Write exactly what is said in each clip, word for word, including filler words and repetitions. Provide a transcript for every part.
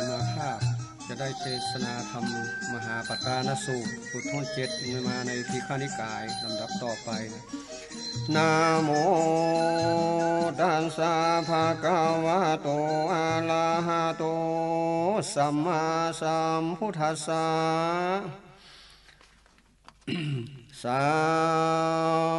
มาภาคจะได้เทศนาธรรมมหาปทานสูตร บทที่เจ็ด มาในทีฆนิกายลำดับต่อไปนะ นะโม ตัสสะ ภะคะวะโต อะระหะโต สัมมาสัมพุทธัสสะ สั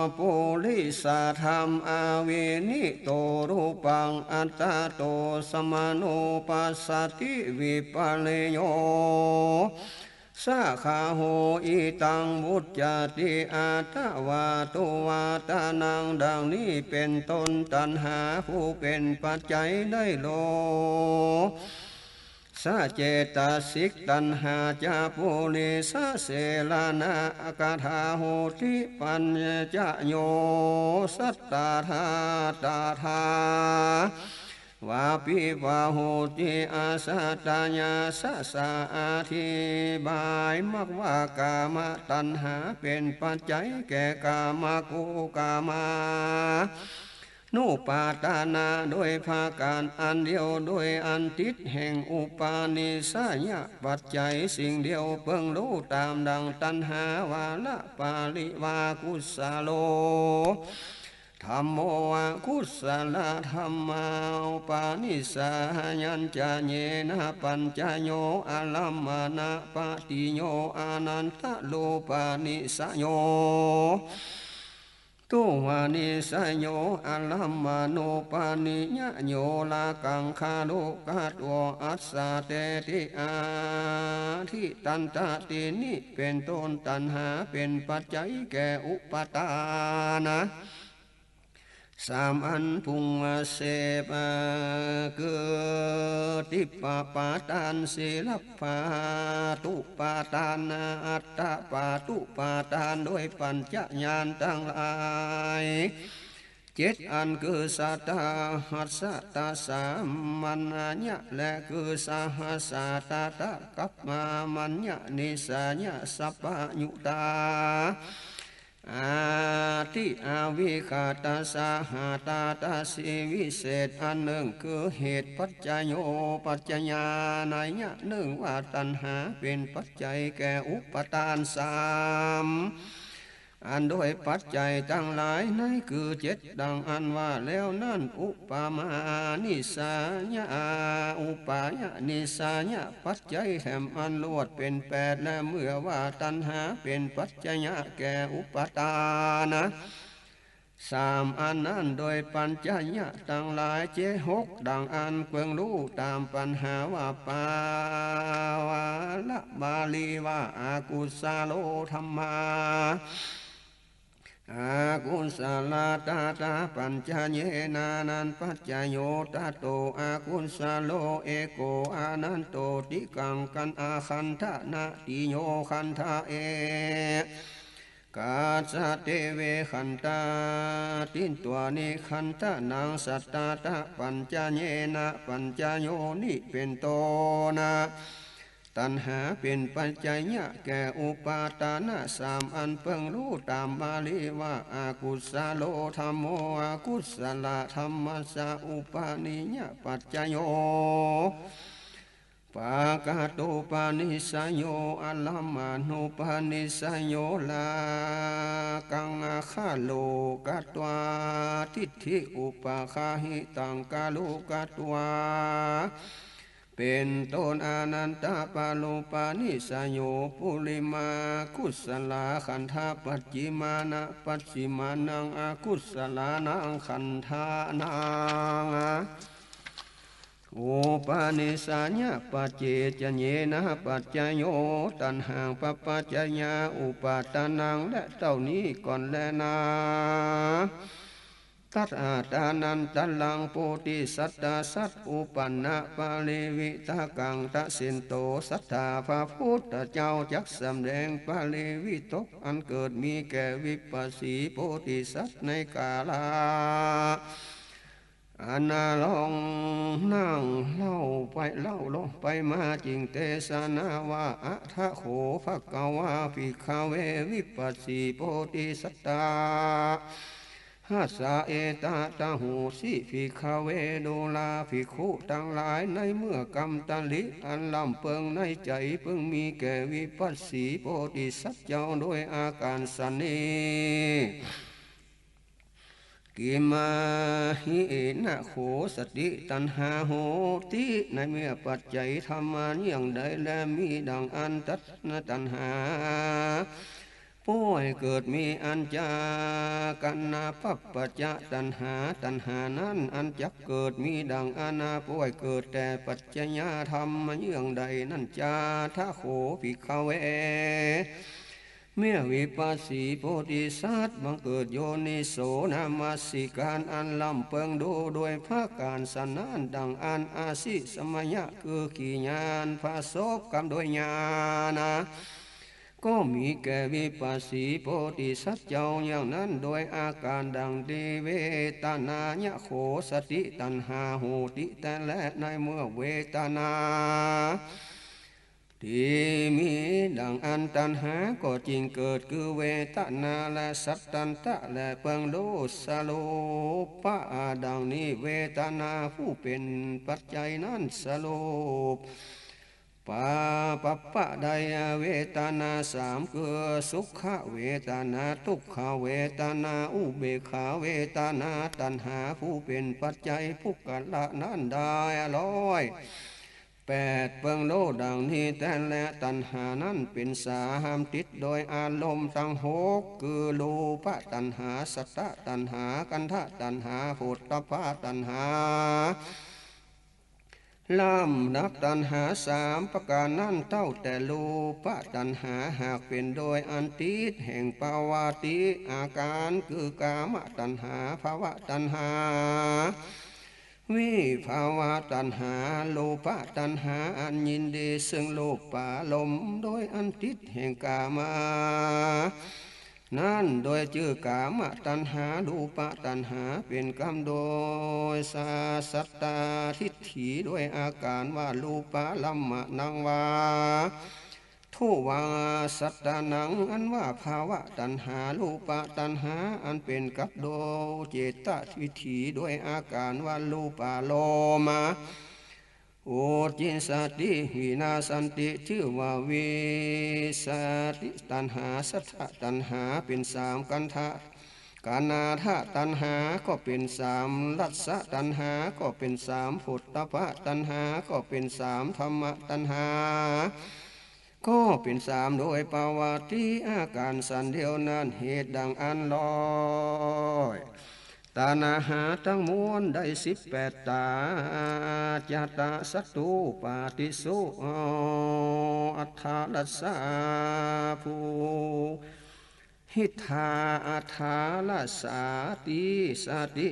พปุริสะธัมมา วินิจโจ รูปัง อัตตาโต สะมะโน ปัสสะติ วิปะริโย สะกะโห อิตัง วุจจาติ อัตถะวาโต วาทานัง ดังนี้เป็นต้น ตัณหาผู้เป็นปัจจัยได้โล สะเจตสิกตัณหา จะปุริสะเสรณะ กะถาโหติ ปัญจโย สัตตาทา ตาทา วาปิ ปะโหติ อัสสะตะยาสะ สะอธิบายมากว่ากามตัณหาเป็นปัจจัยแก่กามกุกามา นุปาทานะ โดยประก๋านอันเดียว โดยอันติดแห่งอุปาณิสัยปัจจัยสิ่งเดียว เปิงฮู้ต๋ามดั่งตัณหาว่า ละปะริวา กุสะโล ธัมโม วา กุสะละธัมมา อุปาณิสัยยัญจะ เยนะ ปัจจโย อารัมมณปัตติโย อานันตะรูปาณิสโย ทุวานิสโย อารัมมณูปาณิยโย รากัง คารุกัตโว อัสสะเตติ อาทิตันตะติ นี้เป็นต้น ตัณหาเป็นปัจจัยแก่อุปาทานะ สามอันปรุงเสพ เอ่อ คือ ทิพปะปาทาน สีลัพปะตุปาทาน อัตตะปะตุปาทาน โดยปัญจญาณตังหลาย เจ็ดอันคือ สัตตะ หัสสะ ตะสามัญญะ และคือ สหัสสะ ตะตะ กัปปะมัญญะ นิสสะยะ สัพพะยุตตา อาทิ อวิคตะ สหัตตะ สีวิเศษอันหนึ่ง คือเหตุปัจจโย ปัจจญานัยยะหนึ่งว่า ตัณหาเป็นปัจจัยแก่อุปาทานสามอัน โดยปัจจัยตังหลายในคือเจ็ดดังอันว่าแล้วนั้น อุปามานิสสะยะ อุปายะนิสสะยะ ปัจจัยแถมอันลวดเป็นแปด และเมื่อว่าตัณหาเป็นปัจจยะแก่อุปาทานะสามอันนั้น โดยปัญจยะตังหลายเจ็ดหกดังอัน เปิงฮู้ต๋ามปัญหาว่า ปะวะระปะริวา อากุสะโลธัมมา อากุสะละตะตะ ปัจจเยนะ อานันตปัจจโย ตะโต อากุสะโล เอโก อานันโต ติกัง ขัน อาขันทะนะติโย ขันทะเอ กัสสะเต เว ขันตาติ ตันหานิ ขันทะนัง สัตตะตะ ปัจจเยนะ ปัจจโย นี้เป็นต้นนะ ตัณหาเป็นปัจจยะแก่อุปาทานะสามอัน เปิงฮู้ต๋ามบาลีว่า อากุสะโลธัมโม อากุสะละธัมมัสสะ อุปาณิยปัจจโย ปะกะตูปาณิสโย อารัมมณูปาณิสโย รากัง อาคาโรกัตวา ทิฏฐิอุปาคาหิตัง กาโรกัตวา เป็นต้น อานันตปารูปาณิสโย ปุริมากุสลาขันธา ปัจฉิมานะ ปัจฉิมานัง อากุสลานังขันธานัง อุปาณิสยปัจเจจเยนะ ปัจจโย ตัณหัง ปปัจจยา อุปาทานัง และเต้านี้ก่อนแลนา ตัสสะ ตานันตรัง โพธิสัตตสัตว์ อุปันนะปริวิทกัง ตะสินโต สัตถา พระพุทธเจ้าจักสำแดงปริวิทกอันเกิดมีแก่วิปัสสีโพธิสัตว์ในกาละ อันนานลงนั่งเล่าไปเล่าลงไปมา จึงเตสนาว่า อะถะโข ภะคะวา ภิกขะเว วิปัสสีโพธิสัตตา ทัสสะ เอตะตะโหสิ ภิกขะเว ดูราภิกขุตังหลาย ในเมื่อกำตะหลิอันล่ำเปิงในใจ๋ เปิงมีแก่วิปัสสีโพธิสัตว์เจ้าโดยอาก๋านสันนี้ กิมมะ หิ นะ โข สติ ตัณหา โหติ ในเมื่อปัจจัยธรรมะเยื่องใด และมีดั่งอั้น ตัสสะ ตัณหา ป้อยเกิดมีอันจากัณะ ปัปปะจะ ตัณหา ตัณหานั้นอันจักเกิดมีดั่งอั้น ป้อยเกิดแต่ปัจจยธรรมะเยื่องใดนั้นจา ทะ โข ภิกขะเว เมื่อวิปัสสีโพธิสัตว์บังเกิดโยนิโสนมัสสิก๋านอันล่ำเปิงดูโดยประก๋านสันนั้นดั่งอั้น อสิสมยะ คือกิริยาอันประสบกำโดยญาณะ ก็มีแก่วิปัสสีโพธิสัตว์เจ้าอย่างนั้น โดยอาก๋านดั่งตี้ เวทนายะ โข สติ ตัณหา โหติ แต๊แล ในเมื่อเวทนา ตี้มีดั่งอั้น ตัณหาก็จึงเกิด คือเวทนา และสัตตันตะ และเปิงรูป สรูปะ ดั่งนี้ เวทนาผู้เป๋นปัจจัยนั้น สรูปะ ปัปปะ ได้เวทนาสาม คือสุขเวทนา ทุกขเวทนา อุเบกขาเวทนา ตัณหาผู้เป๋นปัจจัยปุคคละนั้นได้ร้อยแปด เปิงรูปดั่งนี้แต๊แล ตัณหานั้นเป๋นสาม ติดโดยอารมณ์ตังหก คือรูปะตัณหา สัตตะตัณหา คันธะตัณหา โผฏฐัพพะตัณหา ลำดับตัณหาสามประก๋านนั้นเต้า แต่รูปะตัณหาหากเป๋นโดยอันติดแห่งภวาติอาก๋าน คือกามตัณหา ภวตัณหา วิภวตัณหา รูปะตัณหาอันยินดีเซิ่งรูปารมณ์ โดยอันติดแห่งกามะ นั้นโดยจื้อกามตัณหา รูปะตัณหาเป๋นกำ โดยสัตตาทิฏฐิ โดยอาก๋านว่า รูปะรัมมะนัง วัตถุ วัง สัตตานัง อันว่าภวตัณหา รูปะตัณหาอันเป๋นกำ โดยเจตทิฏฐิ โดยอาก๋านว่า รูปารมมะ อุจจิสสติ วินาสสันติ จื้อว่าวิสสติตัณหา สัตตะตัณหาเป๋นสาม คันธะ คันธะตัณหาก็เป๋นสาม รัสสะตัณหาก็เป๋นสาม โผฏฐัพพะตัณหาก็เป๋นสาม ธัมมะตัณหาก็เป๋นสาม โดยภวาติอาก๋านสันเดียวนั้น เหตุดั่งอั้นร้อยตัณหาตังมวลได้สิบแปด ตา จาตะ สัตตุ ปาติสุ อัฏฐา รัสสา ภู หิทธา อัฏฐา รัสสา ติสสติ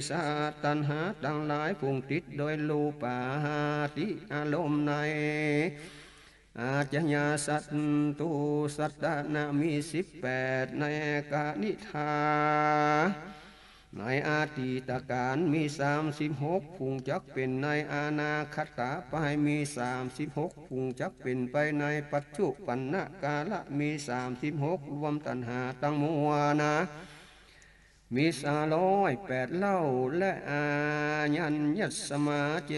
สัตตะตัณหาตังหลาย ผูกติดโดยรูปาติอารมณ์ใน อาจยา สัตตุ สัตตะนะ มีสิบแปด ในกนิทา ในอดีตก๋าลมีสามสิบหก ผูกจักเป๋นในอนาคตก๋าล มีสามสิบหก ผูกจักเป๋นไปในปัจจุบันก๋าล มีสามสิบหก รวมตัณหาตังมวลนะ มีสามร้อยแปดเล่า และอายัญญสมา เจ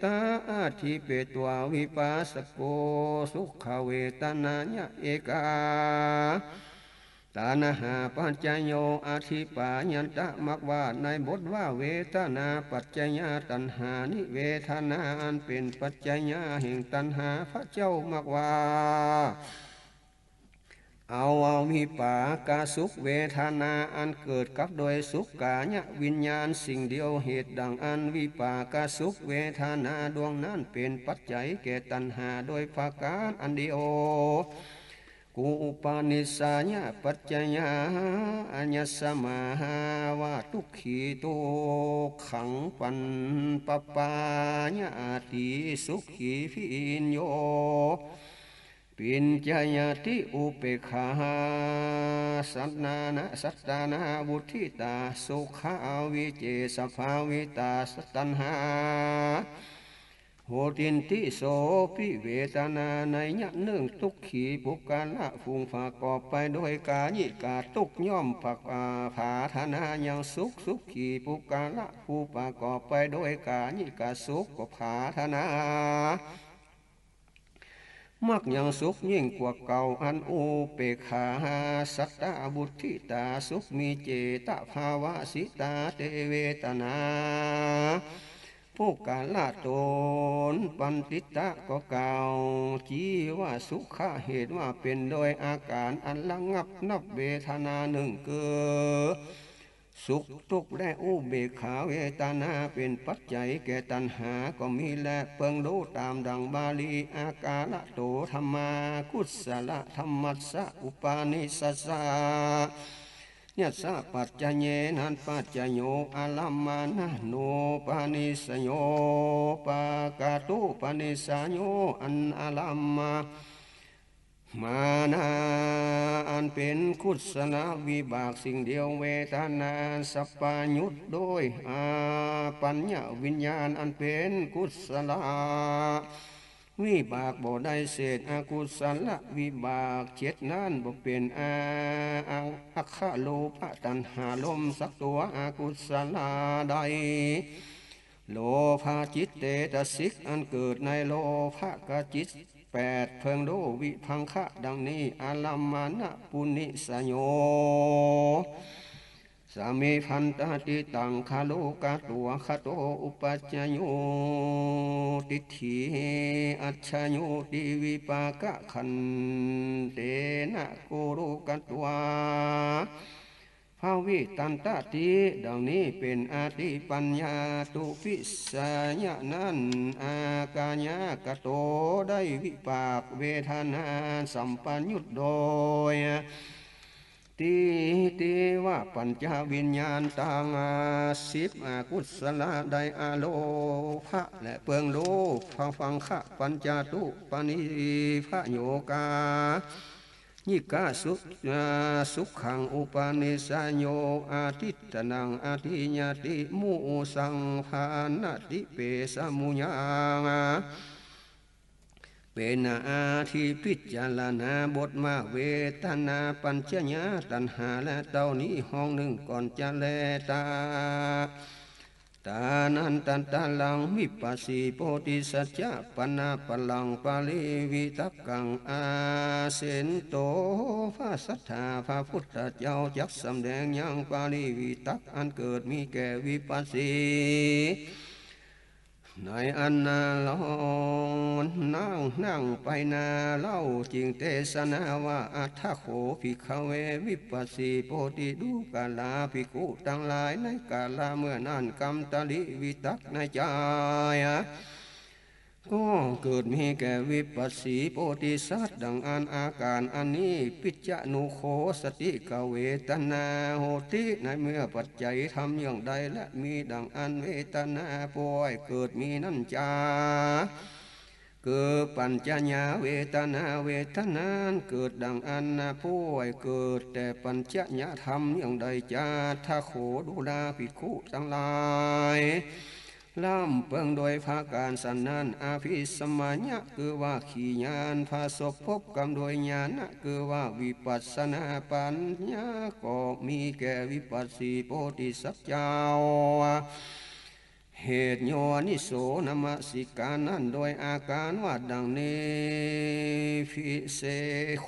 ตา อธิเปตวา วิปัสสโก สุขเวทนายะ เอกา ตัณหาปัจจโย อธิปายันตะ มักว่าในบทว่า เวทนาปัจจยตัณหา นิเวทนาอันเป๋นปัจจยะแห่งตัณหา พระเจ้ามักว่า เอาวิปากสุขเวทนาอันเกิดกับโดยสุขกายวิญญาณสิ่งเดียว เหตุดั่งอั้นวิปากสุขเวทนาดวงนั้นเป๋นปัจจัยแก่ตัณหาโดยประก๋านอันเดียว กุปนิสสายปัจจยา อัญญสมา ว่า ทุกขี ทุกขัง ปันปปายาติ สุขี ภิญโญ ภิญญาติ อุเปกขา สัตตานะ สัตตานา วุฑฒิตา สุขา วิเจสภาวิตา สัตตัณหา โหตินติ โส ปิ เวทนา นัยยะนึ่ง ตุ๊กขี ปุคคละ ผู้ประกอบไปโดยกายิกะตุ๊กข์ ย่อมผะ อ่า ผาทนายังสุข สุขี ปุคคละ ผู้ประกอบไปโดยกายิกะสุขก็ผาทนา มักยังสุขยิ่งกว่าเก่า อันอุเปกขา สัตตะ มุทิตา สุขมีเจตภาวสิตา เต เวทนา ปุคคละ ตน ปันติตะ ก็กล่าว จีวสุขะ เหตุว่าเป๋นโดยอาก๋านอันระงับนับเวทนานึ่ง คือ สุข ตุ๊กข์ และอุเปกขาเวทนา เป๋นปัจจัยแก่ตัณหาก็มีแล เปิงฮู้ต๋ามดั่งบาลี อาการะโต ธัมมา กุสละ ธัมมัสสะ อุปานิสสะ ยัสสะ ปัจจเยนะ ปัจจโย อารัมมณะ โน ปานิสโย ปากาตุปานิสโย อันอารัมม มานะ อันเป๋นกุศลวิบากสิ่งเดียว เวทนา สัพพยุตโดย อาปัญญวิญญาณ อันเป๋นกุศลวิบากบ่ได้เศษ อกุศลวิบากเจ็ดนั้นบ่เป๋น อา อัคคโลภะตัณหาลมสักตั๋ว อกุศลใด โลภะจิตเตตสิก อันเกิดในโลภะกจิตแปด เปิงฮู้วิภังคะดังนี้ อารัมมณะปุนิสโย สามิภันตติตัง คารุกะตั๋ว คโต อุปัจจโย ติฏฐิ อัจฉโยติ วิปากะขันเตนะ กุรุกะตั๋ว ภวิตันตติ ดังนี้เป๋นอติปัญญา ตุปิสยะนั้น อากายะกะโต ได้วิบากเวทนาสัมปยุตโดย ทิฏฐิวปัญจวิญญาณตัง สิบ อกุศละได้ อโลภะ และเปิงฮู้ ภวังคะปัญจตุปนิพโยกา ยิกะสุ อา สุขัง อุปานิสโย อทิฏฐานัง อทิยาติ มุสัง ภาณาติ เปสมุยัง เป๋นอธิพิจารณาบทว่า เวทนาปัจจยะตัณหา และเต้านี้ห้องนึ่งก่อนจะแล ตา ตานันตันตะรัง วิปัสสีโพธิสัจจะปะนะปะลัง ปริวิตักกัง อาเสนโต พระสัตถาพระพุทธเจ้าจักสำแดงยังปริวิตักอันเกิดมีแก่วิปัสสี ในอันนาลอนนั่งนั่งไปนาเล่า จึงเตสนาว่า อัฏฐโข ภิกขเว วิปัสสีโพธิดูกราภิกขุตังหลาย ในกาละเมื่อนั้น กัมตริวิตักในใจ ก็เกิดมีแก่วิปัสสีโพธิสัตว์ ดังอั้น อาก๋านอันนี้ ปิจจานุโคสติ กเวทนาโหติ ในเมื่อปัจจัยธรรมอย่างใด และมีดังอั้นเวทนาป่วยเกิดมีนั้นจา คือปัจจยาเวทนา เวทนาอันเกิดดังอั้นป่วยเกิดแต่ปัจจยธรรมอย่างใดจา อัฏฐโข ดูราภิกขุตังหลาย ร่ำเปิงโดยประก๋านสันนั้น อภิสัมมายะ คือว่าขีญาณ ผสมพบกำโดยญาณะ คือว่าวิปัสสนาปัญญา ก็มีแก่วิปัสสีโพธิสัตว์เจ้า เหตุโยนิโสนมสิก๋านนั้น โดยอาก๋านว่าดังนี้ ภิสสะโข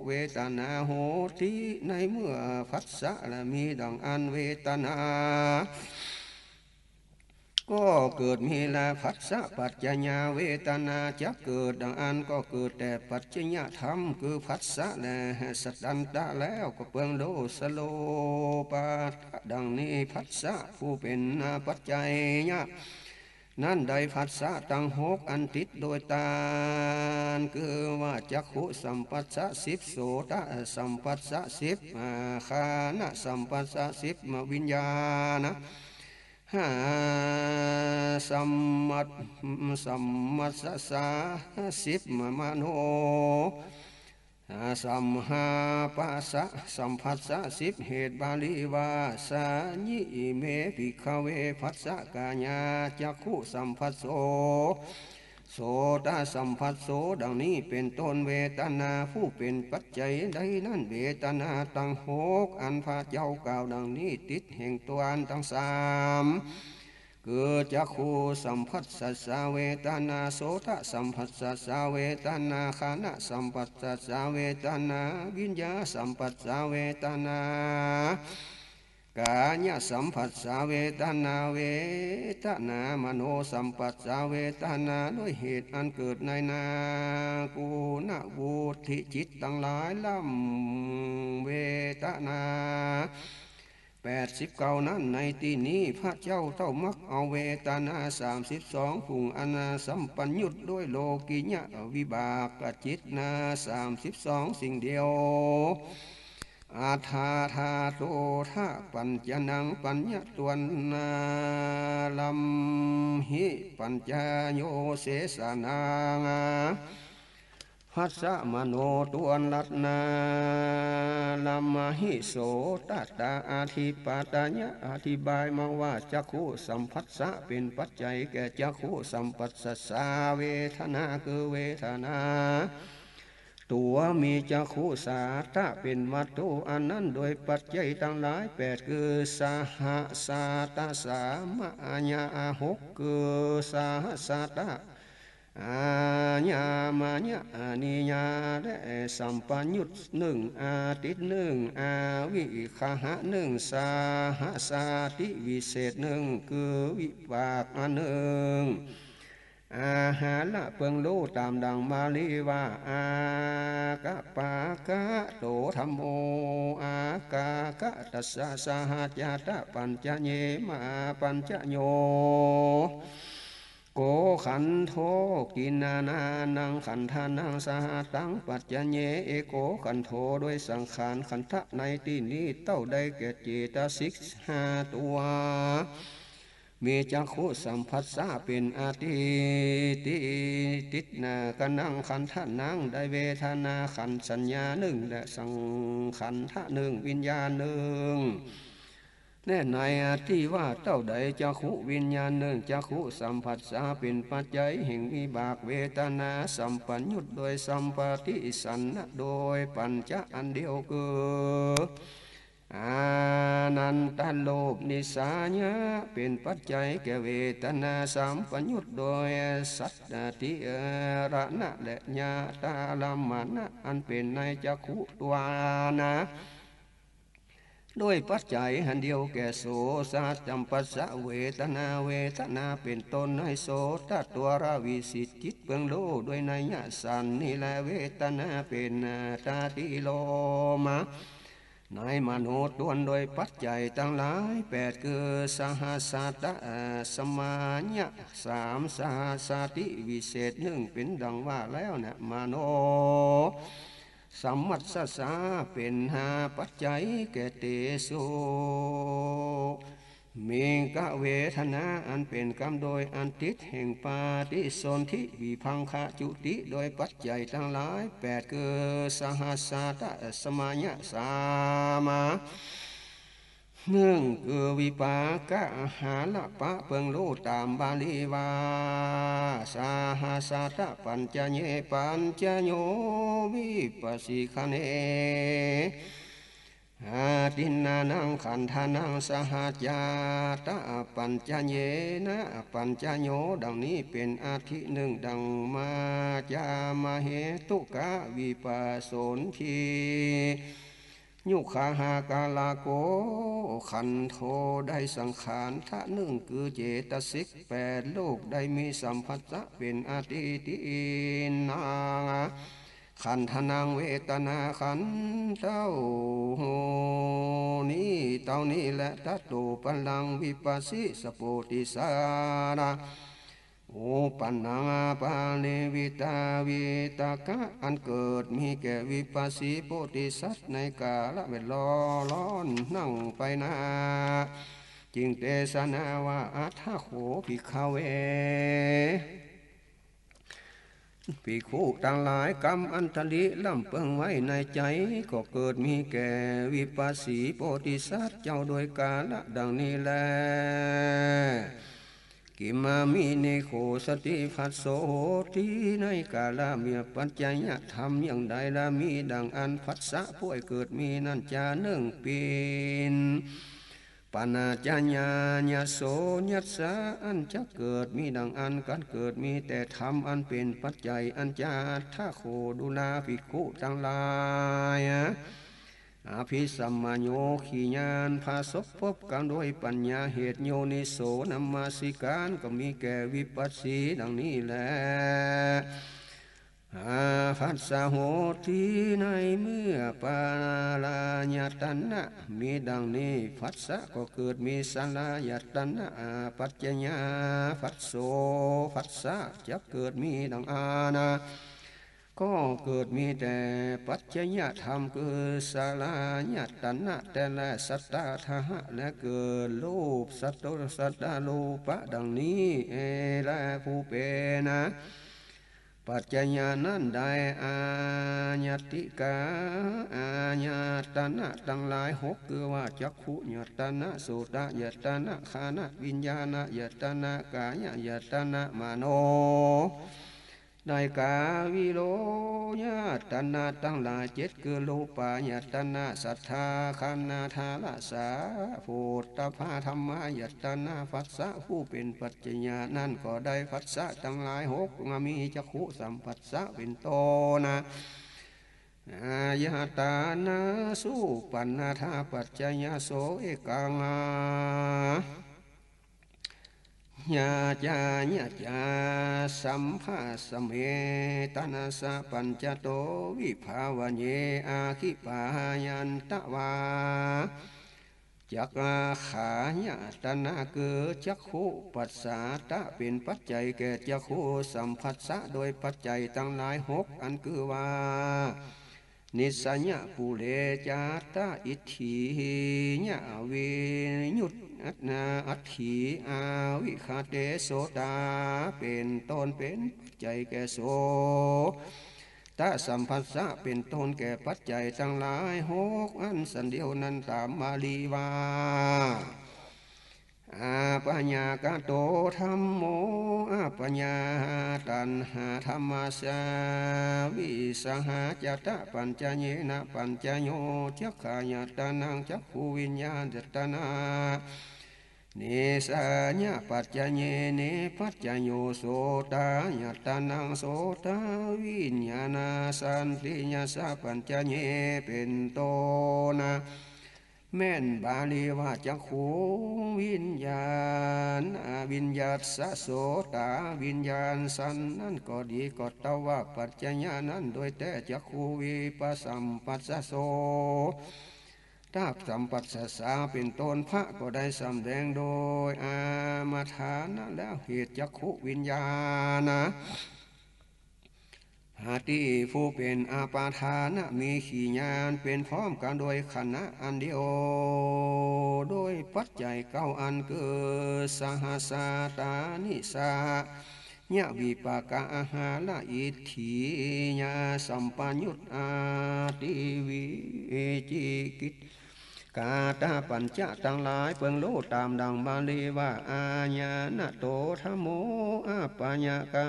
เวทนาโหติ ในเมื่อผัสสะและมีดังอั้นเวทนา ก็เกิดมีแล ผัสสะปัจจยาเวทนาจักเกิดดังอั้น ก็เกิดแต่ปัจจยธรรม คือผัสสะแล สัตตันตะ แล้วก็เปิงฮู้สโลปาทะดังนี้ ผัสสะผู้เป๋นปัจจยะนั้นได้ผัสสะตังหกอันติดโดยตาน คือว่าจักขุสัมผัสสะสิบ โสตสัมผัสสะสิบ อา ฆานะสัมผัสสะสิบ มวิญญาณะ ห้า สัมมัส สัมมัสสะสิบ มโน สัมหาปัสสะสัมผัสสะสิบ เหตุบาลีว่า สายิ อิเม ภิกขเว ผัสสะกายา จักขุสัมผัสโส โสตสัมผัสโส ดังนี้เป๋นต้น เวทนาผู้เป๋นปัจจัยใดนั้น เวทนาตังหกอันพระเจ้ากล่าวดังนี้ ติดแห่งตัวตังสาม คือจักขุสัมผัสสะเวทนา โสตสัมผัสสะเวทนา ฆานะสัมผัสสะเวทนา วิญญาสัมผัสสะเวทนา กายสัมผัสสะเวทนา เวทนามโนสัมผัสสะเวทนา ด้วยเหตุอันเกิดในนากุณวุฒิจิตตังหลาย ลำเวทนาแปดสิบเก้านั้น ในตี้นี้พระเจ้าเต้ามักเอาเวทนาสามสิบสองฝูงอันสัมปยุตด้วยโลกิยะวิบากจิตนาสามสิบสองสิ่งเดียว อัฏฐาธาโตทะปัญจนัง ปัญญะตวนนา ลัมหิปัญจโย เสสานัง ผัสสะมโนตวนรัตนา ลัมหิ โสตตาอธิปัตยะ อธิบายมาว่า จักขุสัมผัสสะเป๋นปัจจัยแก่จักขุสัมผัสสะเวทนา คือเวทนา ตั๋วมีจักขุสาตะเป๋นวัตถุ อันนั้นโดยปัจจัยตังหลายแปด คือสหัสสาตะ สามะยะหก คือสหัสสาตะ อายามะยะ อนิยา และสัมปยุตหนึ่ง อาทิตย์หนึ่ง อาวิคหะหนึ่ง สหัสสาติวิเศษหนึ่ง คือวิบากอันหนึ่ง อาหาระเปิงรู้ต๋ามดังบาลีว่า อากะปากะโตธัมโม อากากะตัสสะ สหัจจาตะปัญจเย มหาปัญจโย โกขันโธ กิณณานานังขันธานัง สหะตังปัจจเย เอโกขันโธ โดยสังขารขันธะในตี้นี้ เต้าใดแก่เจตสิกห้าตั๋ว มีจักขุสัมผัสสะเป๋นอธิ ติ ติดนาคานังขันธานัง ได้เวทนาขันธ์สัญญาหนึ่ง และสังขันธะหนึ่ง วิญญาณหนึ่ง แน่ในอธิว่า เต้าใดจักขุวิญญาณหนึ่ง จักขุสัมผัสสะเป๋นปัจจัยแห่งวิบากเวทนาสัมปยุตโดยสัมปติสันนะ โดยปัญจะอันเดียวคือ อานันตโลปนิสสายะ เป๋นปัจจัยแก่เวทนาสัมปยุตโดยสัตติรณะและญาตาลัมมณะ อันเป๋นในจักขุตวานะ โดยปัจจัยอันเดียวแก่โสตสัมผัสสะเวทนา เวทนาเป๋นต้นในโสตะตวรวิสิตจิตเปิงรู้โดยนัยยะสันนี้แล เวทนาเป๋นตาติโลมะ ในมโนตวนโดยปัจจัยตังหลายแปด คือสหัสสาตะ สมายะสาม สหัสสาติวิเศษหนึ่ง เป๋นดังว่าแล้วนะ มโน สัมผัสสะเป๋นหาปัจจัยแก่เตสุ มีกะเวทนาอันเป๋นกรรมโดยอันติดแห่งปฏิสนธิวิภังคะจุติโดยปัจจัยตังหลายแปด คือสหัสสาตะสมายะสาม หนึ่ง คือวิปากะอาหารปะเปิงรู้ต๋ามบาลีว่า สหัสสาตะปัญจเย ปัญจโยวิปัสสิคะเน อาทินนานังขันธานัง สหัจจาตะปัญจเยนะ ปัญจโย ดังนี้เป๋นอธิหนึ่ง ดังมาจามเหตุกะวิปัสสนธิ ยุคหากาลโก ขันโธ ได้สังขารธะหนึ่ง คือเจตสิกแปดลูก ได้มีสัมผัสสะเป๋นอธิ ตินนา ขันธานังเวทนาขันธ์ เต้านี้ เต้านี้แล ตะโต ปัลลัง วิปัสสิ สะโปติสาระ อุปันนัง ปาริวิตาวิตกะ อันเกิดมีแก่วิปัสสิโพธิสัตว์ในกาละแวดล้อมนั่งไปนา จึงเตสนาว่า อัฏฐะโข ภิกขะเว ภิกขุตังหลาย กรรมอันตริล่ำเปิงไว้ในใจ๋ ก็เกิดมีแก่วิปัสสิโพธิสัตว์เจ้าโดยกาละดังนี้แล กิมมามิเนโข สติ ผัสโส โหติ ในกาละเมื่อปัจจยธรรมอย่างใดละมีดังอั้น ผัสสะผู้ให้เกิดมีนั้นจา นึ่ง ปิณ ปนาจญา ยโส ยัสสะ อันจักเกิดมีดังอั้น การเกิดมีแต่ธรรมอันเป๋นปัจจัย อันจา อัตถะโข ดูราภิกขุตังหลาย อภิสัมมโย ขีญาณ ผสมพบกันด้วยปัญญาเหตุ โยนิโส นมสิการก็มีแก่วิปัสสีดังนี้แล อา ผัสสะโหติ ในเมื่อปารายตนะมีดังนี้ ผัสสะก็เกิดมี สลายตนะ อาปัจจยา ผัสโส ผัสสะจักเกิดมีดังอานา ก็เกิดมีแต่ปัจจยธรรมคือสลายตนะแต่ละสัตตาทหะ และเกิดรูปสัตตสัตตรูปะดังนี้ เอ และผู้เป๋นนะ ปัจจยานั้นได้ อายติกา อายตนะตังหลายหก คือว่าจักขุยตนะ โสตยตนะ ฆานะวิญญาณยตนะ กายยตนะ มโน ได้กาวิโญญาตนะตังหลายเจ็ด คือรูปายตนะ สัทธา คันธะ รสา โผฏฐัพพะ ธัมมายตนะ ผัสสะผู้เป๋นปัจจยานั้นก็ได้ผัสสะตังหลายหก มามีจักขุสัมผัสสะเป๋นต้นนะ อายตนะ สุปัณณธาปัจจยโส เอกัง ยาจา ยาจา สัมภาสเม ตัสสะปัญจโต วิภาวะเย อาคิปายันตะวา จักขายตนะ คือจักขุปัสสะเป๋นปัจจัยแก่จักขุสัมผัสสะโดยปัจจัยตังหลายหก อันคือว่า นิสสยปุเร จาตะ อิทธิยะ วิญญุต อัตนา อัตถิ อาวิคเต โสตา เป๋นต้น เป๋นปัจจัยแก่โสตสัมผัสสะ เป๋นต้นแก่ปัจจัยตังหลายหก อันสันเดียวนั้นต๋ามบาลีว่า อัปปยากโตธัมโม อัปปยาตัณหาธัมมาสา วิสหาจาตะปัจจเยนะปัจจโย จักขายตนัง จักขุวิญญาณยตนะ เนสสยปัจจเย เนปปัจจโย โสตายตนัง โสตวิญญาณา สัญญิยสสะปัจจเย เป๋นต้นนะ แม่นบาลีว่าจักขุวิญญาณ อวิญญาสสะ โสตวิญญาณ สัญนั้นก็ดี ก็ตว่าปัจจยานั้นโดยแต๊จักขุวิปสัมผัสสะ โสตสัมผัสสะ เป๋นต้น พระก็ได้สำแดงโดยอามาทานะแล้วเหตุจักขุวิญญาณนะ หาตี้ผู้เป๋นอาปาทานะ มีขีญาณเป๋นพร้อมกั๋นโดยขณะอันเดียว โดยปัจจัยเก้าอันคือ สหัสสาตานิสสยวิปากะอาหาระอิทธิยาสัมปยุตอาติวิจิกิจ กาตปัญจะตังหลายเปิงโลกต๋ามดังบาลีว่า อาญาณโตธัมโม อัปปยากา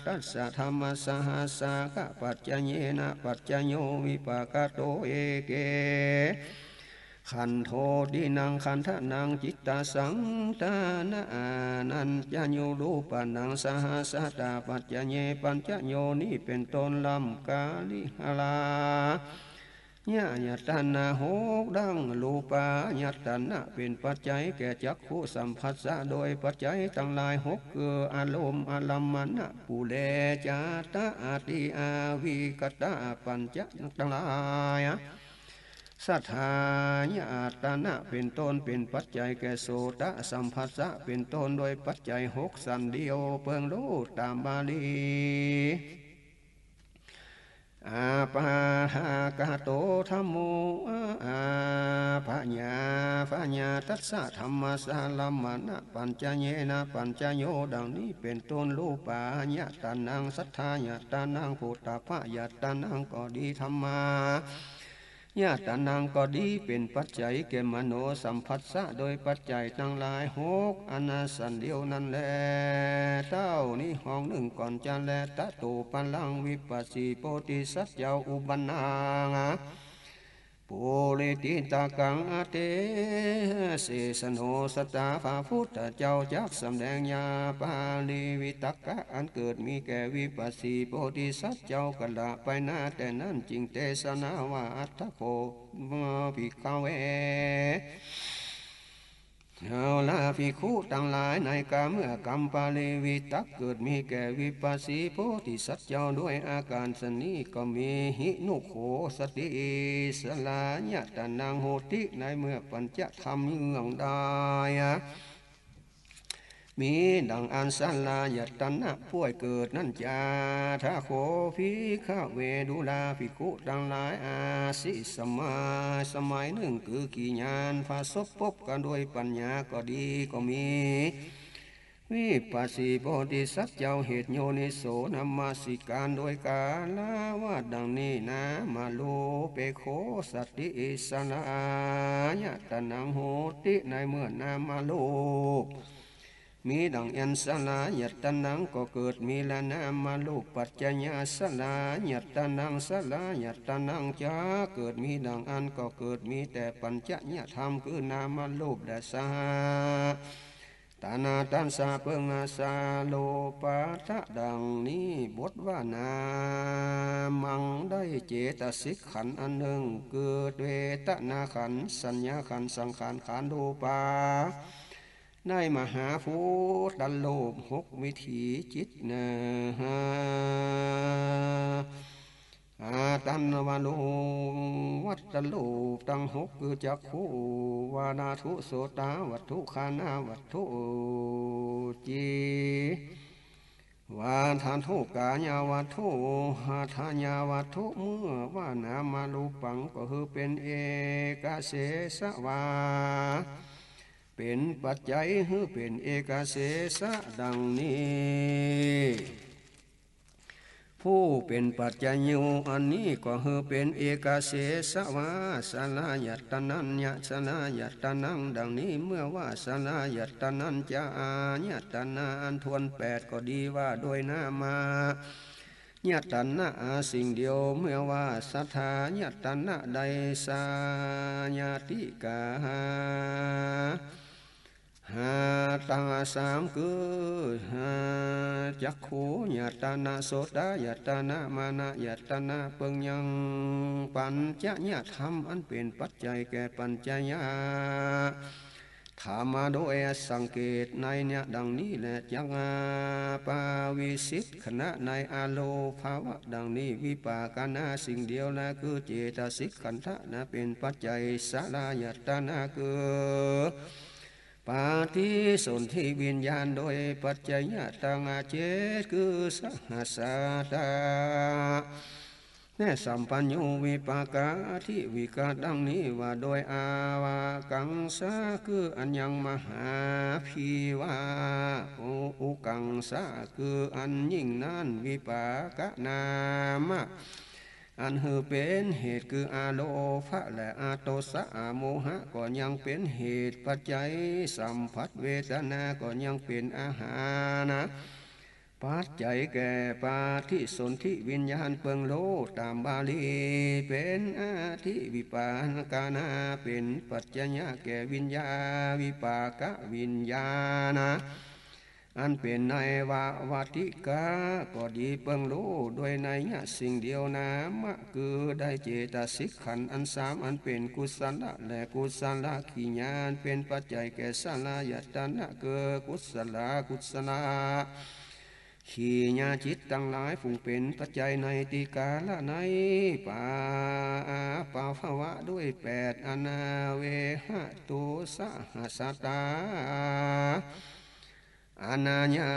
ตัสสะธัมมัสสหัสสากปัจจเยนะปัจจโยวิปากโต เอเกขันโทตินังขันธนังจิตตสังตานะ อานัญจโยรูปานังสหัสสาตาปัจจเยปัญจโยนี้เป๋นต้น ลำกาลิหารา ญาตนะหก ดังรูปายตนะเป๋นปัจจัยแก่จักขุสัมผัสสะโดยปัจจัยตังหลายหก คืออารมณ์ อารัมมณปุเร จาตะ อติ อวิคตะ ปัญจะตังหลาย สัทธายตนะเป๋นต้น เป๋นปัจจัยแก่โสตสัมผัสสะเป๋นต้น โดยปัจจัยหกสันเดียวเปิงโลกต๋ามบาลี อัปปยากโตธัมโม อัปปยาปยาตัสสะธัมมัสสารัมมณปัจจเยนะปัจจโย ดังนี้เป๋นต้น รูปายตนัง สัทธายตนัง โผฏฐัพพยตนังก็ดี ธัมมา ญาตะนังก็ดี เป๋นปัจจัยแก่มโนสัมผัสสะ โดยปัจจัยตังหลายหกอันสันเดียวนั้นแล เต้านี้ห้องนึ่งก่อนจะแล ตะโต ปะลัง วิปัสสี โพธิสัตว์เจ้า อุปันนัง ปุริติตะกัง อเตเสสโน สตา พระพุทธเจ้าจักสำแดงญาปาลีวิตกกะ อันเกิดมีแก่วิปัสสีโพธิสัตว์เจ้ากละไปหน้าแต่นั้น จึงเตสนาว่า อัตถะโข ภิกขะเว เอาละภิกขุตังหลาย ในกาเมื่อกำปาลีวิตกเกิดมีแก่วิปัสสีโพธิสัตว์เจ้าด้วยอาก๋ารชะนี้ ก็มี หินุโขสติ อิสระญาตะนัง โหติ ในเมื่อปัญจธรรมเยื่องได้ มีดังอันสลายตนะป่วยเกิดนั้นจา ทะโข ภิกขะเว ดูราภิกขุตังหลาย อาสิ สมัย สมัยนึ่ง คือกิริยาประสบพบกั๋นด้วยปัญญาก็ดี ก็มี วิปัสสีโพธิสัตว์เจ้า เหตุโยนิโสนมสิก๋ารโดยกาละวาจาดังนี้ นามะรูปเปโขสติ อิสระญาตะนัง โหติ ในเมื่อนามะรูป มีดังอันสลายตะนังก็เกิดมีแล นามะรูปปัจจยะสลายตะนัง สลายตะนังจักเกิดมีดังอันก็เกิดมีแต่ปัญจยะธรรม คือนามะรูปและสหะ ตานาตัสสะเปิงอาสาโลปาทะดังนี้ บทว่านามังได้เจตสิกขันธ์อันนึ่ง เกิดเวทนาขันธ์ สัญญาขันธ์ สังขารขันธ์ รูปา ได้มหาภูตะรูปหกวิถีจิตนา อาตันวะรูวัตตะรูปตังหก คือจักขุวานะวัตถุ โสตะวัตถุ ฆานะวัตถุ จิวาทะถุ กายะวัตถุ หัตถะยะวัตถุ เมื่อว่านามะรูปังก็คือเป๋นเอกเสสะวา เป๋นปัจจัยหื้อเป๋นเอกเสสะดังนี้ ผู้เป๋นปัจจายูอันนี้ก็หื้อเป๋นเอกเสสะวา สลายตะนัญญะสลายตะนังดังนี้ เมื่อว่าสลายตะนัญจะอายตนะอันถ้วนแปดก็ดี ว่าโดยนามะ ยตนะสิ่งเดียว เมื่อว่าสัทธายตนะได้สายติกา หาตังสามคือ หาจักขุยตนะ โสตะยตนะ มะนะยตนะ เปิงยังปัญจยะธรรมอันเป๋นปัจจัยแก่ปัญจยะ ธรรมะโดยสังเกตในเนี่ยดังนี้แล จักปาวิสิทธิขณะในอโลภาวะดังนี้ วิปากะนะสิ่งเดียวแล คือเจตสิกขันธะนะเป๋นปัจจัย สลายตนะคือปฏิสนธิวิญญาณ โดยปัจจยะตังเจ็ดคือสหัสสะตะ แน่สัมปัญญูวิปากะอธิวิกะดังนี้ ว่าโดยอาวากังสะคืออันยัง มหาภีวะ อุ อุกังสะคืออันยิ่งนั้น วิปากะนามะ อันหื้อเป๋นเหตุคืออโลภะและอโทสะ อโมหะ ก็ยังเป๋นเหตุปัจจัยสัมผัส เวทนา ก็ยังเป๋นอาหารนะ ปัจจัยแก่ปฏิสนธิวิญญาณเปิงโลก ต๋ามบาลีเป๋นอธิวิปากะนะ เป๋นปัจจยะแก่วิญญาณ วิปากะวิญญาณนะ อันเป๋นในวะวัติกะก็ดีเปิงโลก โดยนัยยะสิ่งเดียว นามะคือได้เจตสิกขันธ์อันสาม อันเป๋นกุศละและกุศละกิริยา เป๋นปัจจัยแก่สลายตนะ คือกุศละกุศละ กิริยาจิตตังหลาย ผู้เป๋นปัจจัยในติกาละใน ปา อาปาภวะด้วยแปด อนาเวหะตุสหัสสะตา อนาญา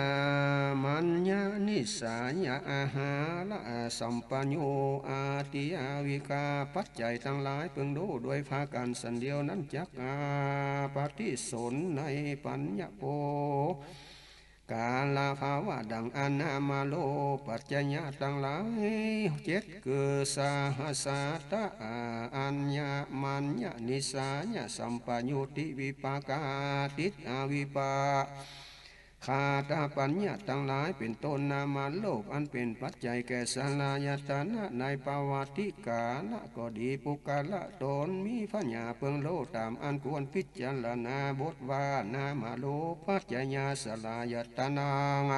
มัญญานิสสายะอาหาระสัมปัญญู อาติยาวิกาปัจจัยตังหลาย เปิงโลกด้วยผากั๋นสันเดียวนั้น จักอาปฏิสนในปัญญโป กาลภาวะดั่งอั้น นามรูปปัจจยะตังหลายเจ็ด คือ สหัสสะตะ อา อัญญะ มัญญะ นิสสายะ สัมปยุตติ วิปากา ทิฏฐา วิปา คาตปัญญะตังหลายเป๋นต้น นามรูปอันเป๋นปัจจัยแก่สลายตนะในปวัตติกาละก็ดี ปุคคละต๋นมีผญาเปิงโลกต๋ามอันควรพิจารณาบทว่า นามรูปปัจจยสลายตนัง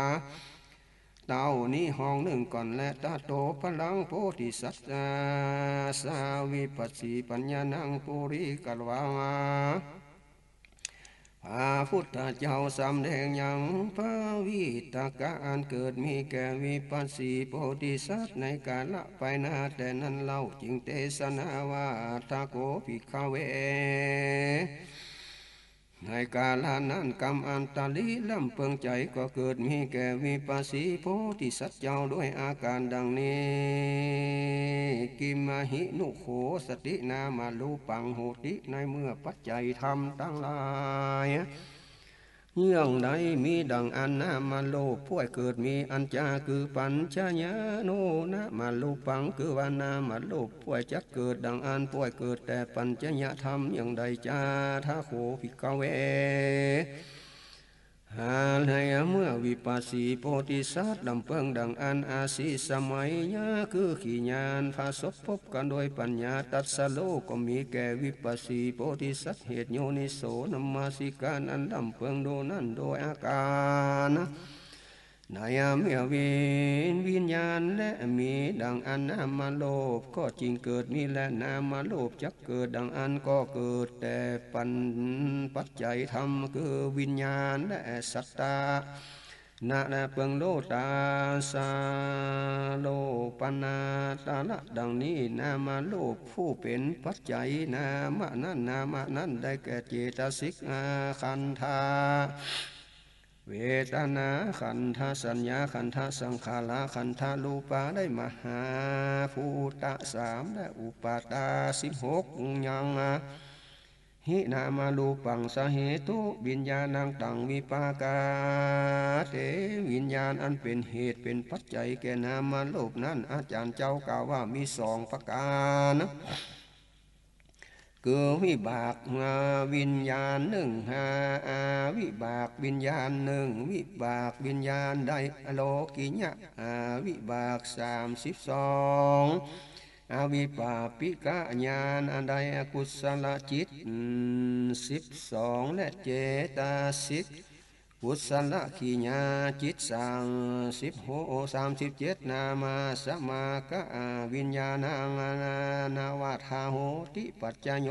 เต้านี้ห้องนึ่งก่อนแล ตะโต พลัง โพธิสัตถา สาวิปัสสี ปัญญานัง ปุริกะวัง พระพุทธเจ้าสำแดงยังพระวิตกะอันเกิดมีแก่วิปัสสีโพธิสัตว์ในกาละไปหน้าแต่นั้นเล่า จึงเตสนาว่า อัตถะโข ภิกขะเว ในกาละนั้น กัมมันตริ ลำเปิงใจ๋ก็เกิดมีแก่วิปัสสีโพธิสัตว์เจ้าด้วยอาก๋ารดังนี้ กิมมะหิ นุ โข สติ นามรูปัง โหติ ในเมื่อปัจจัยธรรมตังหลาย เยื่องใดมีดั่งอั้น นามรูปป่วยเกิดมี อัญจา คือ ปัญจญาโณ นามรูปัง คือว่านามรูปป่วยจักเกิดดั่งอั้น ป่วยเกิดแต่ปัญจญาธรรมเยื่องใดจา อัตถะโข ภิกขะเว หาแลเมื่อวิปัสสีโพธิสัตว์ลำเปิงดั่งอั้น อาสีสมัยยะ คือขีญาณ ผสมพบกั๋นโดยปัญญา ตรัสรู้ก็มีแก่วิปัสสีโพธิสัตว์ เหตุโยนิโสนมสิก๋ารอันลำเปิงโดยนั้นโดยอาก๋าร ในเมื่อวิญ วิญญาณแลมีดั่งอั้น นามรูปก็จึงเกิดมีแล นามรูปจักเกิดดั่งอั้นก็เกิดแต่ปัญ ปัจจัยธรรม คือวิญญาณแลสัตตะ นะ แลเปิงโลกตา สาโลปนาตระ ดั่งนี้ นามรูปผู้เป๋นปัจจัยนามะนั้น นามะนั้นได้แก่เจตสิก อา ขันธะ เวทนาขันธะ สัญญาขันธะ สังขารขันธะ รูปาได้มหาภูตะสาม และอุปาตาสิบหก ยัง หิ นามรูปัง สเหตุ วิญญาณัง ตัง วิปากา เต วิญญาณอันเป๋นเหตุเป๋นปัจจัยแก่นามรูปนั้น อาจ๋ารย์เจ้ากล่าวว่ามีสองประก๋าร คือวิบากวิญญาณนึ่ง อา อาวิบากวิญญาณนึ่ง วิบากวิญญาณได้อโลกิยะ อาวิบากสามสิบสอง อวิปปาปิกะญาณอันได้อกุศลจิตสิบสอง และเจตสิก กุศลขีญาจิตสามสิบหก สามสิบเจ็ด นามาสมากะวิญญาณัง นวาทาโหติปัจจโย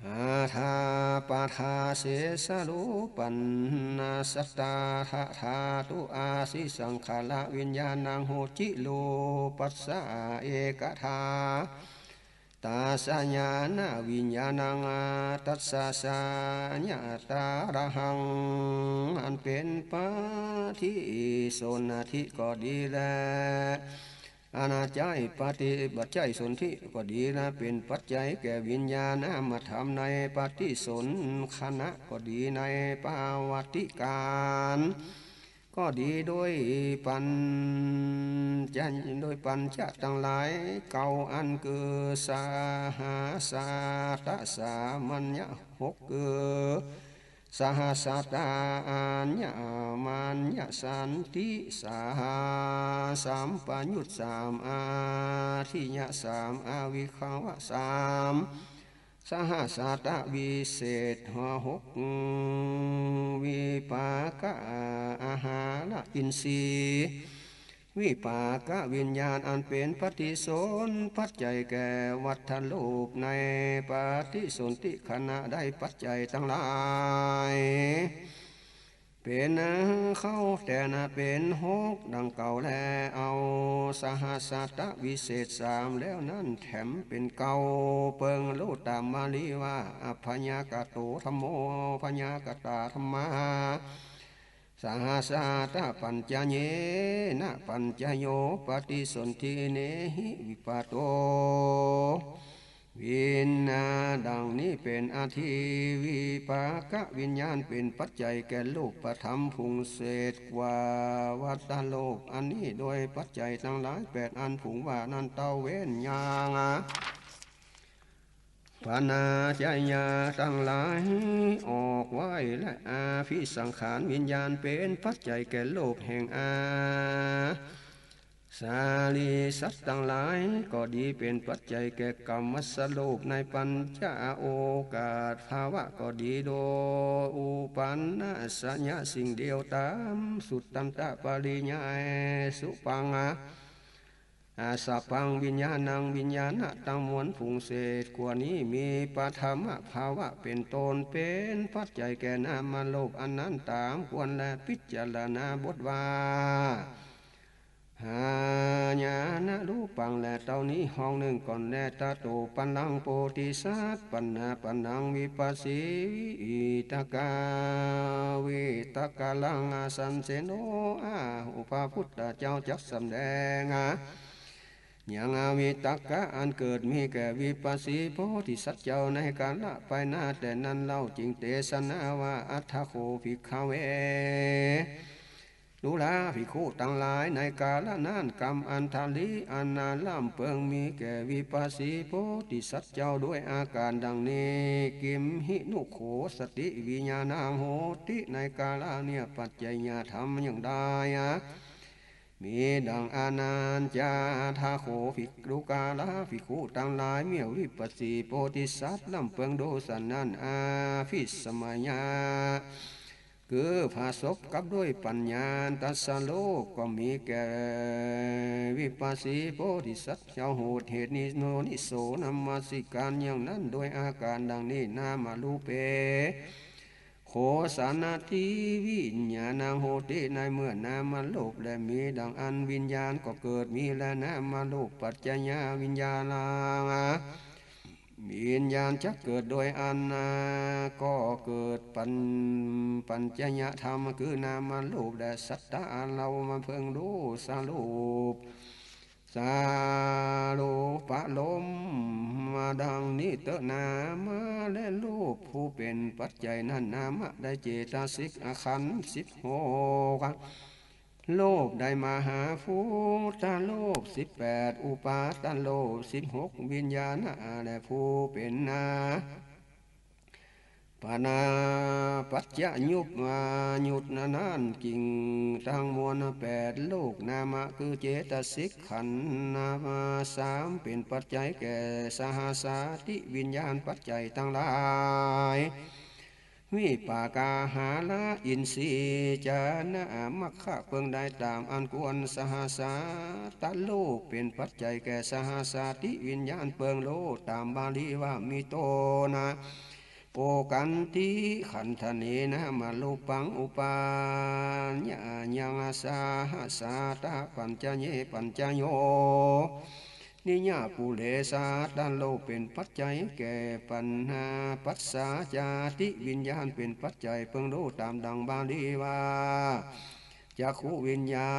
อาทาปาทาเสสะรูปันนาสัตตาทะธาตุอาสิ สังขารวิญญาณัง โหติรูปัสสะเอกทา ตาสะ ญาณวิญญาณัง ตัสสะ สะ ญาตาระหัง อันเป๋นปฏิสนธิก็ดีแล อันใจ๊ปฏิ บัติใจ๊สนธิก็ดีแล เป๋นปัจจัยแก่วิญญาณธรรมในปฏิสนขณะก็ดี ในปวัตติกาล ก็ดี โดยปัญจะ โดยปัญจะตังหลายเก้าอัน คือ สหัสสะตะ สามัญญะหก คือ สหัสสะตะ อัญญะ มัญญะ สันติ สาม สัมปยุตสาม อาทิยะสาม อาวิภวะสาม สหัสสะตะวิเศษหก วิปากะอาหารอินทรีย์ วิปากวิญญาณอันเป๋นปฏิสนปัจจัยแก่วัตถรูปในปฏิสนธิขณะได้ปัจจัยตังหลาย เป๋นเข้าแต่นะเป๋นหกดังเก่าแล เอาสหัสสะตะวิเศษสามแล้วนั้นแถมเป๋นเก้า เปิงโลตามมาลีว่า อัพพยากโตธัมโม อัพพยากตาธัมมา สหัสสะตะปัจจเยนะปัจจโยปฏิสนธิ เนหิวิปปาโต วิญญาณดังนี้เป๋นอธิ วิปากวิญญาณเป๋นปัจจัยแก่รูปธรรมผุงเศษกว่าวัตตโลก อันนี้โดยปัจจัยตังหลายแปดอันผุงว่านั้นเต้า เว้นยัง ปณาจยาตังหลายออกไว้ และอภิสังขารวิญญาณเป๋นปัจจัยแก่รูปแห่งอา สารีสัตว์ตังหลายก็ดี เป๋นปัจจัยแก่กัมมัสสรูปในปัญจโอกาสภาวะก็ดี โดยอุปันนะสัญญาสิ่งเดียวต๋ามสุตตันตปริยาย สุปัง อาสปัง วิญญาณัง วิญญาณะตังมวลผุงเศษกว่านี้มีปฐมภาวะเป๋นต้น เป๋นปัจจัยแก่นามรูปอันนั้นต๋ามควร และพิจารณาบทว่า หายานะรูปัง แลเต้านี้ห้องนึ่งก่อนแล ตะโตปะลังโพธิสัตว์ ปณาปะนังวิปัสสีวิตกาวิตกาลัง อาสันเสโน อาหุ พระพุทธเจ้าจักสำแดง ยังอวิตกะอันเกิดมีแก่วิปัสสีโพธิสัตว์เจ้าในกาละไปหน้าแต่นั้นเล่า จึงเตสนาว่า อัฏฐโข ภิกขเว ดูราภิกขุตังหลาย ในกาละนั้น กัมมันทรีอันนาล่ำเปิงมีแก่วิปัสสีโพธิสัตว์เจ้าด้วยอาก๋ารดังนี้ กิมหินุโขสติวิญญาณังโหติ ในกาละเนี่ยปัจจยธรรมอย่างใด มีดังอานันจา อัฏฐโข ภิกขุ ดูราภิกขุตังหลาย เมื่อวิปัสสีโพธิสัตว์ล่ำเปิงดูสันนั้น อภิสมัยะ คือผสมกับด้วยปัญญาตรัสรู้ก็มีแก่วิปัสสีโพธิสัตว์เจ้า โหติ เหตุนี้ โยนิโสนมัสการอย่างนั้นโดยอาก๋ารดังนี้ นามรูเป โขสานาทิวิญญาณังโหติ ในเมื่อนามรูปแลมีดังอั้นวิญญาณก็เกิดมีแล นามรูปปัจจยวิญญาณัง วิญญาณจักเกิดโดยอันนาก็เกิดปัญ ปัจจยธรรมคือนามรูปแลสัตตะอันเฮามาเปิงดูสรูป สรูปะโลมมาดังนี้เต๊อะ นามะและรูปผู้เป๋นปัจจัยนั้น นามะได้เจตสิกขันธ์สิบหก รูปได้มหาภูตะรูปสิบแปด อุปาทะรูปสิบหก วิญญาณะและผู้เป๋นนา ปณาปัจจยุปมายุตนั้นจริงตังมวลแปด รูปนามะคือเจตสิกขันธ์นามะสาม เป๋นปัจจัยแก่สหัสสาติวิญญาณปัจจัยตังหลาย วิปากาหาระอินทรีย์จานะมัคคะเปิงได้ต๋ามอันควร สหัสสาตะรูปเป๋นปัจจัยแก่สหัสสาติวิญญาณเปิงโลต๋ามบาลีว่ามีโตนะ โอกันติขันธะเนนะ มะรูปัง อุปัญญายัง สหัสสาตะปัจจเย ปัจจโย นิยะปุเรสาตะรูปเป๋นปัจจัยแก่ปัญหาปัสสาจาติวิญญาณเป๋นปัจจัยเปิงโลต๋ามดังบาลีว่า จักขุวิญญา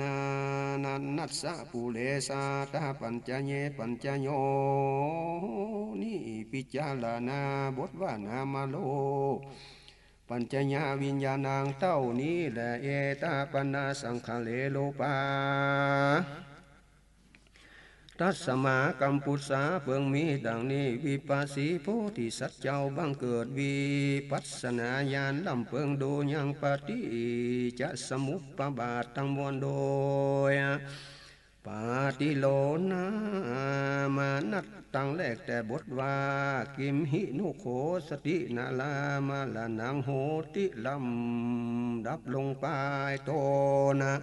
ณัสสะปุเรสาตะปัจจเย ปัจจโย นี้พิจารณาบทว่านามรูปปัจจยวิญญาณังเต้านี้แล เอตาปนาสังขะเรรูปา ตัสมากัมปุสสาเปิงมีดังนี้ วิปัสสีโพธิสัตว์เจ้าบังเกิดวิปัสสนาญาณล่ำเปิงดูยังปฏิจจสมุปบาทตังมวลโดย ปาติโลนมานัตตังแรกแต่บทว่า กิมหินุโขสตินาลามะละนังโหติ ลำดับลงไปโตนะ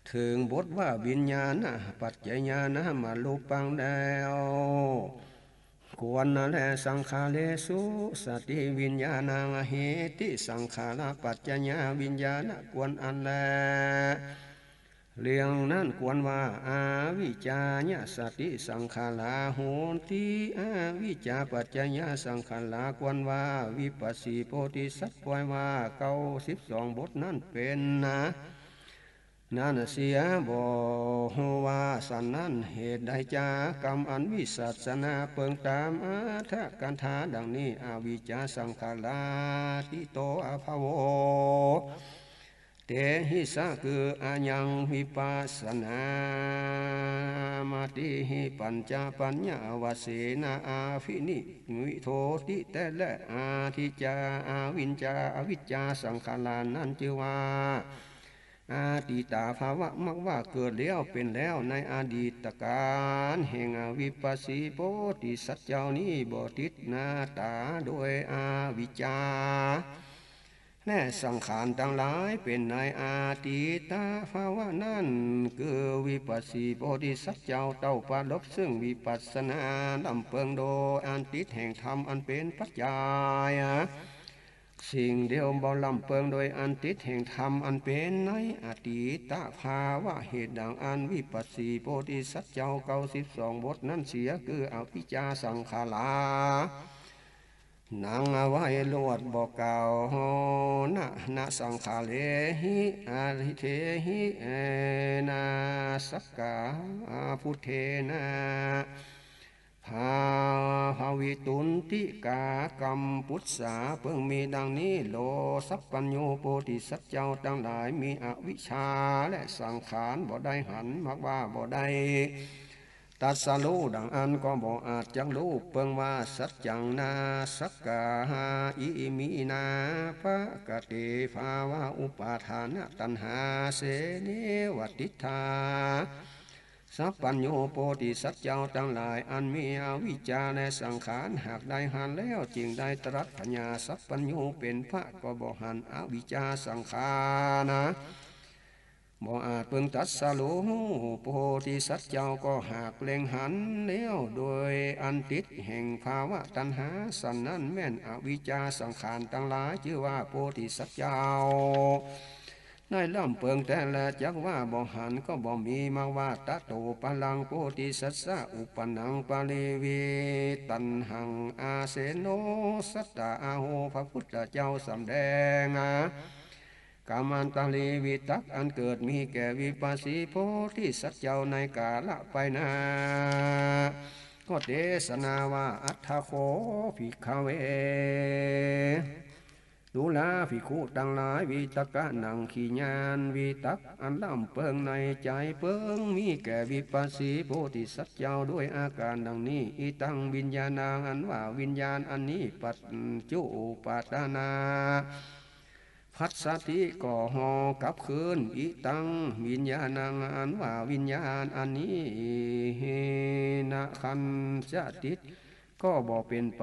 เถิงบทว่าวิญญาณะปัจจยานะมะรูปังแล้ว ควรแล สังขาเรสุสติวิญญาณัง อเหติ สังขาระปัจจยวิญญาณะควรอันแล เรื่องนั้นควรว่า อวิชชายสติสังขาราโหติ อวิชชาปัจจยสังขาราควรว่า วิปัสสีโพธิสัตว์ปล่อยว่าเก้าสิบสองบทนั้นเป๋นนะ นั้นเสียบ่ ว่าสันนั้น เหตุใดจา กำอันวิสัชนาเปิงต๋ามอัฏฐกถาดังนี้ อวิชชาสังขาราทิโตอะภะโว เตหิสะ คืออะยังวิปัสสนามติหิ ปัญจะปัญญาวัสเสนะ อะภินิ วิโทติ แต๊แล อทิจจา อวิชชา อวิชชาสังขารานั้นจื้อว่า อตีตาภาวะ มักว่าเกิดแล้วเป๋นแล้วในอดีตก๋าลแห่งอวิปัสสีโพธิสัตว์เจ้านี้ บ่ติดหน้าต๋าโดยอวิชชา และสังขารตังหลายเป๋นในอตีตภาวะนั้น คือวิปัสสีโพธิสัตว์เจ้าเต้าปรารภซึ่งวิปัสสนาล้ำเปิงโดยอันติดแห่งธรรมอันเป๋นปัจจัย สิ่งเดียว บ่ล้ำเปิงโดยอันติดแห่งธรรมอันเป๋นในอตีตภาวะ เหตุดังอั้นวิปัสสีโพธิสัตว์เจ้าเก้าสิบสองบทนั้นเสีย คืออวิชชาสังขารา หนังเอาไว้ลวดบ่กล่าว นะ นะสังขาเรหิ อทิเทหิ เอ นะ สักกา พุทเทนะ ภา ภวิตุนติกา กัมปุสสา เปิงมีดังนี้ โล สัพพัญญูโพธิสัตว์เจ้าตังหลาย มีอวิชชาและสังขารบ่ได้หัน มักว่าบ่ได้ ตรัสฮู้ดังอั้นก็บ่อาจจักฮู้ เปิงว่าสัจจังนาสักกาหา อิมินา ปะกะเต ภาวะอุปาทานตัณหา เสเนวะติฏฐา สัพพัญญูโพธิสัตว์เจ้าตังหลาย อันมีอวิชชาและสังขารหากได้หันแล้ว จึงได้ตรัสผญาสัพพัญญูเป๋นพระ ก็บ่หันอวิชชาสังขารนะ บ่อาจเปิงตรัสฮู้ โพธิสัตว์เจ้าก็หากเล็งหันแล้ว โดยอันติดแห่งภาวะตัณหา สันนั้นแม่นอวิชชาสังขารตังหลาย จื้อว่าโพธิสัตว์เจ้า ได้ล้ำเปิงแต๊แล จักว่าบ่หันก็บ่มี มักว่า ตะโต ปะรัง โพธิสัสสะ อุปปะนัง ปะริวิตตัณหัง อาเสโน สัตตา อาโห พระพุทธเจ้าสำแดง กามันตะริวิตกอันเกิดมีแก่วิปัสสีโพธิสัตว์เจ้าในกาละไปหน้า ก็เตสนาว่า อัฏฐโข ภิกขเว ดูราภิกขุตังหลาย วิตกะนัง ขีญาณวิตกอันล้ำเปิงในใจ๋เปิง มีแก่วิปัสสีโพธิสัตว์เจ้าโดยอาก๋ารดังนี้ อิตัง วิญญาณัง อันว่าวิญญาณอันนี้ ปัจจุปปาทานา ผัสสะติ ก็ห่อกลับคืน อิตัง วิญญาณัง อันว่าวิญญาณอันนี้ นะขัญจติ ก็บ่เป๋นไป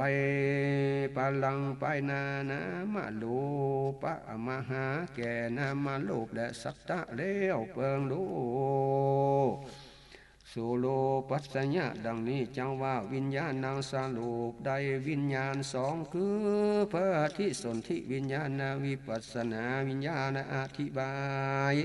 ปะรัง ไปหน้า นามรูปะมหา แก่นามรูปและสัตตะแล้ว เปิงดู สุรูปัจจยะ ดังนี้จังว่า วิญญาณัง สรูปได้วิญญาณสอง คือปฏิสนธิวิญญาณ วิปัสสนาวิญญาณ อธิบาย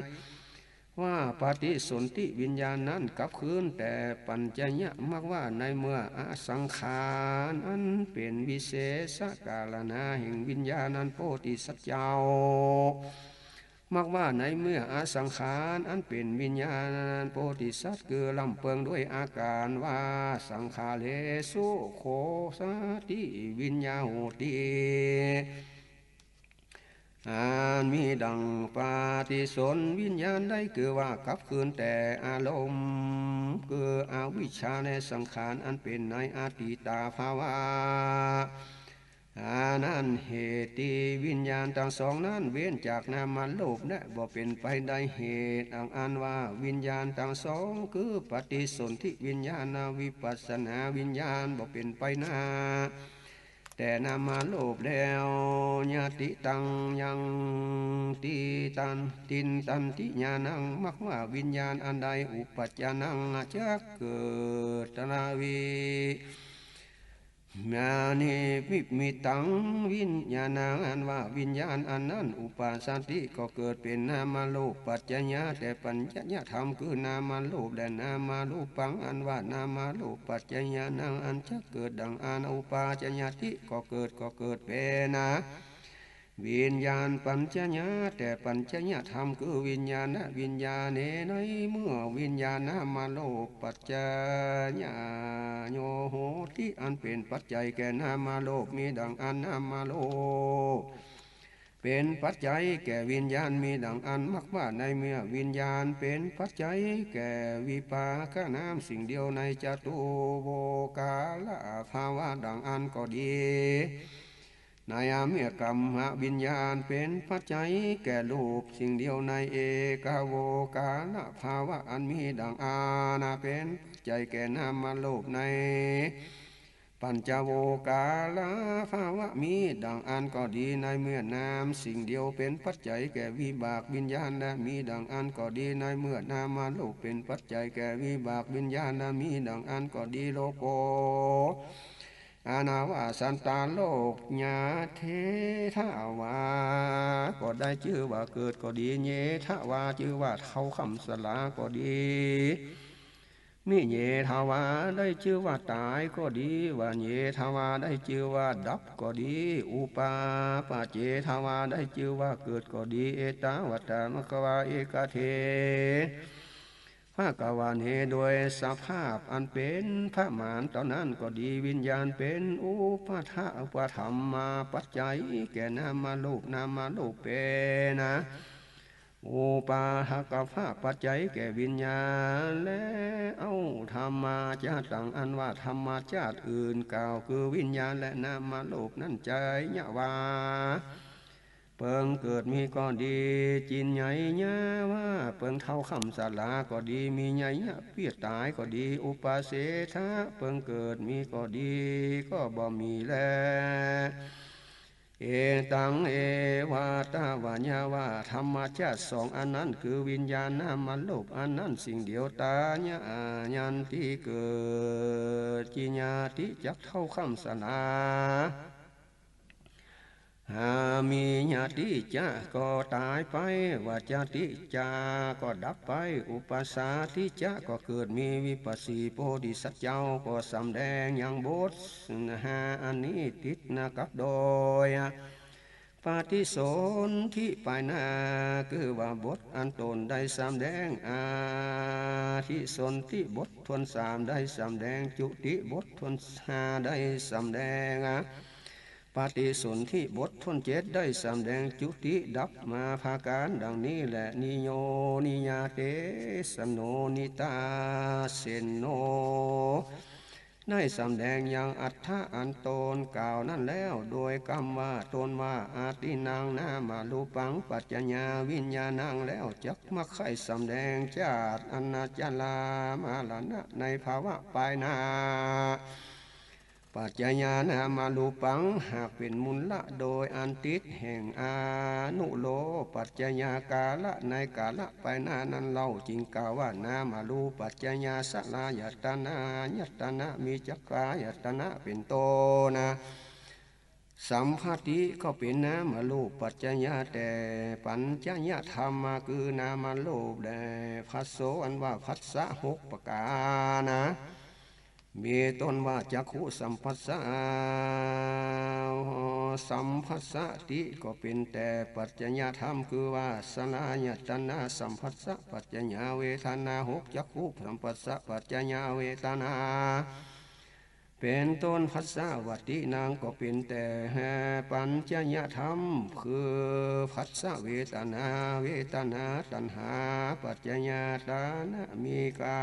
ว่าปฏิสนธิวิญญาณนั้นกลับคืนแต่ปัจจยะ มักว่าในเมื่ออสังขารอันเป๋นวิเศษกาลณาแห่งวิญญาณนั้น โพธิสัตว์เจ้า มักว่าในเมื่ออสังขารอันเป๋นวิญญาณนั้น โพธิสัตว์คือล้ำเปิงด้วยอาก๋ารว่า สังขาเรสุ โขสติ วิญญาโหติ อันมีดั่งปฏิสนธิวิญญาณได้ คือว่ากลับคืนแต่อารมณ์ คืออวิชชาและสังขารอันเป๋นในอตีตาภาวะ อันนั้นเหตุตี้วิญญาณตังสองนั้นเว้นจากนามรูปและบ่เป๋นไปได้ เหตุอันอั้นว่าวิญญาณตังสอง คือปฏิสนธิวิญญาณ วิปัสสนาวิญญาณ บ่เป๋นไปหน้า แต่นามรูปแล้ว ญาติตัง ยังติตัน ตินตันติญาณัง มักว่าวิญญาณอันใด อุปัจจานัง จักเกิด ตะนาวิ มานิมิตตัง วิญญาณัง อันว่าวิญญาณอันนั้น อุปัสสติ ก็เกิดเป๋นนามรูปัจจยะ แต่ปัจจยธรรม คือนามรูปและนามรูปัง อันว่านามรูปัจจญาณัง อันจักเกิดดั่งอั้น อุปัจจยติ ก็เกิด ก็เกิดเป๋นนะ วิญญาณปัจจยะ แต่ปัจจยธรรมคือวิญญาณ วิญญาเณ ในเมื่อวิญญาณนามโลปปัจจยะ โยโหติ อันเป๋นปัจจัยแก่นามโลป มีดังอั้น นามโลปเป๋นปัจจัยแก่วิญญาณ มีดังอั้น มากว่าในเมื่อวิญญาณเป๋นปัจจัยแก่วิปากนามสิ่งเดียวในจตุโวการภาวะดังอั้นก็ดี ในเมื่อกัมมวิญญาณเป๋นปัจจัยแก่รูปสิ่งเดียวในเอกโวการภาวะอันมีดังอั้น เป๋นปัจจัยแก่นามโลปในปัจจโวการภาวะมีดังอั้นก็ดี ในเมื่อนามสิ่งเดียวเป๋นปัจจัยแก่วิบากวิญญาณ และมีดังอั้นก็ดี ในเมื่อนามโลปเป๋นปัจจัยแก่วิบากวิญญาณ และมีดังอั้นก็ดี โลโก อนาวาสันตาโลก ยะเถทวา ก็ได้จื้อว่าเกิดก็ดี เยทวา จื้อว่าเฒ่าค่ำสราก็ดี มิเยทวา ได้จื้อว่าต๋ายก็ดี วะเยทวา ได้จื้อว่าดับก็ดี อุปาปะเจทวา ได้จื้อว่าเกิดก็ดี เอตาวะตะ มะคะวา เอกะเท ภะคะวา เน โดยสภาพอันเป๋นประมาณเต้านั้นก็ดี วิญญาณเป๋นอุปทะ อุปธรรมมาปัจจัยแก่นามโลป นามโลปเป๋นนะ อุปาทะกะภะปัจจัยแก่วิญญาณ และเอาธรรมาจาตัง อันว่าธรรมาจาตอื่น กล่าวคือวิญญาณและนามโลปนั้น จายะวา เปิงเกิดมีก็ดี จิญญะยะวา เปิงเฒ่าค่ำสราก็ดี มิญญะยะ เปียต๋ายก็ดี อุปาเสทะ เปิงเกิดมีก็ดี ก็บ่มีแล เอตัง เอวาตะวะยะวา ธรรมาจาตสองอันนั้น คือวิญญาณนามโลปอันนั้นสิ่งเดียว ตายะ ยันติ เกิด จิญาติจักเฒ่าค่ำสรา หามิญญาติจะ ก็ต๋ายไป วะจาติจะ ก็ดับไป อุปปาสาติจะ ก็เกิดมี วิปัสสีโพธิสัตว์เจ้าก็สำแดงยังบทห้าอันนี้ติดนะกับโดย ปฏิสนธิไปหน้า คือว่าบทอันต้นได้สำแดง อาทิสนธิบทถ้วนสามได้สำแดง จุติบทถ้วนห้าได้สำแดง ปฏิสนธิบทถ้วนเจ็ดได้สำแดง จุติดับมาประก๋านดังนี้แล นิโย นิยาเตสะโน นิตาเสโน ได้สำแดงยังอัตถะอันตนกล่าวนั้นแล้ว โดยกำว่าตนว่า อาทินนัง นามรูปัง ปัจจยาวิญญาณัง แล้วจักมักใค่สำแดงจาติ อันนาจารามรณะในภาวะไปหน้า ปัจจยานามรูปัง หากเป๋นมูละ โดยอันติดแห่งอนุโลมปัจจยากาละ ในกาละไปหน้านั้นเล่า จึงกล่าวว่า นามรูปปัจจยาสลายตนายตนะ มีจักขายตนะเป๋นต้นนะ สัมผัสติก็เป๋นนามรูปปัจจยา แต่ปัจจยธรรมะ คือนามรูปแล ผัสโส อันว่าผัสสะหกประก๋านนะ มีต้นว่าจักขุสัมผัสสะ สัมผัสสติ ก็เป๋นแต่ปัจจยธรรม คือว่าสลายตนะสัมผัสสะปัจจยา เวทนาหก จักขุสัมผัสสะปัจจยาเวทนา เป๋นต้น ผัสสะวัตตินัง ก็เป๋นแต่ปัจจยธรรม คือผัสสะเวทนา เวทนาตัณหาปัจจยา ตัณหามีกา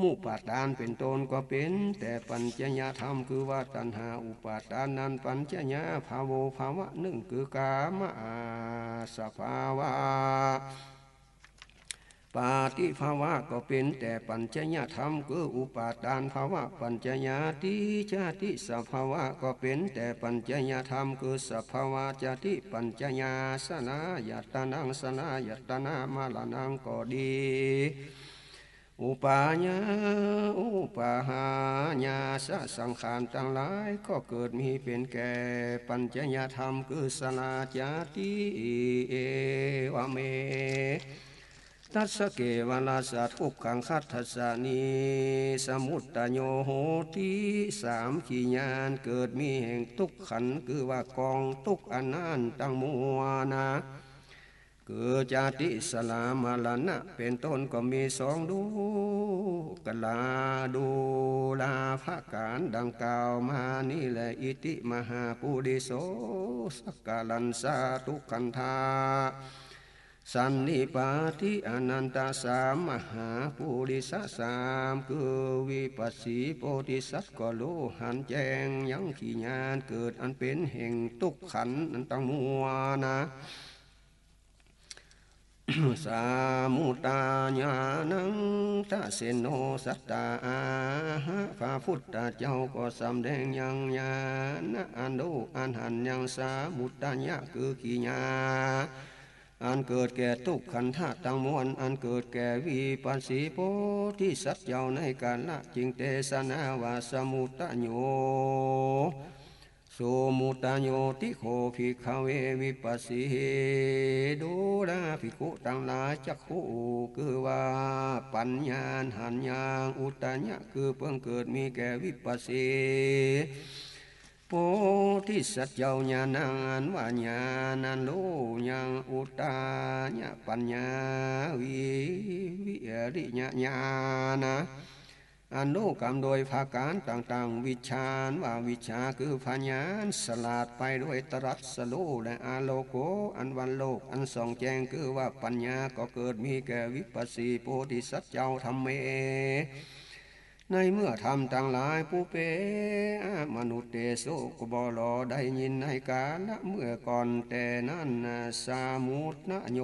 มุปาทานเป๋นต้น ก็เป๋นแต่ปัจจยธรรม คือว่าตัณหาอุปาทานนั้น ปัจจยภาโว ภาวะนึ่ง คือกามะสภาวะ ปฏิภาวะ ก็เป๋นแต่ปัจจยธรรม คืออุปาทานภาวะ ปัจจยาติจาติสภาวะ ก็เป๋นแต่ปัจจยธรรม คือสภาวะจาติปัจจยา สลายตนัง สลายตนะมรณัง ก็ดี อุปายา อุปาญาสสังขารตังหลาย ก็เกิดมีเป๋นแก่ปัจจยธรรม คือสลาจาติ เอวะเม ตัสสะ เกวะละสะ ทุกขัง ขัตถัสสะ นิสสมุตตะโย โหติ สามขีญาณ เกิดมีแห่งตุ๊กขันธ์ คือว่ากองตุ๊กข์อันนั้นตังมวลนา คือจาติ ชรา มรณะ เป๋นต้น ก็มีสองดูกรา ดูราประก๋านดังกล่าวมานี้แล อิติ มหาปุริโส สักการัญจะ ตุ๊กขันธา สันนิปาติ อนันตะ สาม มหาปุริสะสาม คือวิปัสสีโพธิสัตว์ ก็ฮู้หันแจ้งยังขีญาณเกิดอันเป๋นแห่งตุ๊กขันธ์อันตังมวลนา สมุตตาญาณัง ทะเสโน สัตตา อาหะ พระพุทธเจ้าก็สำแดงยังญาณอันฮู้อันหันยังสมุตตายะ คือขีญาณ อันเกิดแก่ตุ๊กขันธะตังมวล อันเกิดแก่วิปัสสีโพธิสัตว์เจ้าในกาละ จึงเตสนาว่า สมุตตะโย สมุตตะโยติโข ภิกขะเว วิปัสสี ดูราภิกขุตังหลาย จักขุ คือว่าปัญญาหันยัง อุตตายะ คือเปิงเกิดมีแก่วิปัสสี โพธิสัตว์เจ้า ญาณัง อันว่าญาณอันฮู้ยัง อุตตายะปัญญา วิ วิริยะญาณ อันฮู้กำโดยประก๋านต่างๆ วิชชา อันว่าวิชชา คือปัญญา ฉลาดไปโดยตรัสฮู้ และอโลโก อันว่าโลกอันส่องแจ้ง คือว่าปัญญา ก็เกิดมีแก่วิปัสสีโพธิสัตว์เจ้า ธัมเม ในเมื่อธรรมตังหลาย ปุพเพ อะมะนุสเสสุ ก็บ่หล่อได้ยินในกาละเมื่อก่อนแต่นั้นนา สมุตตะโย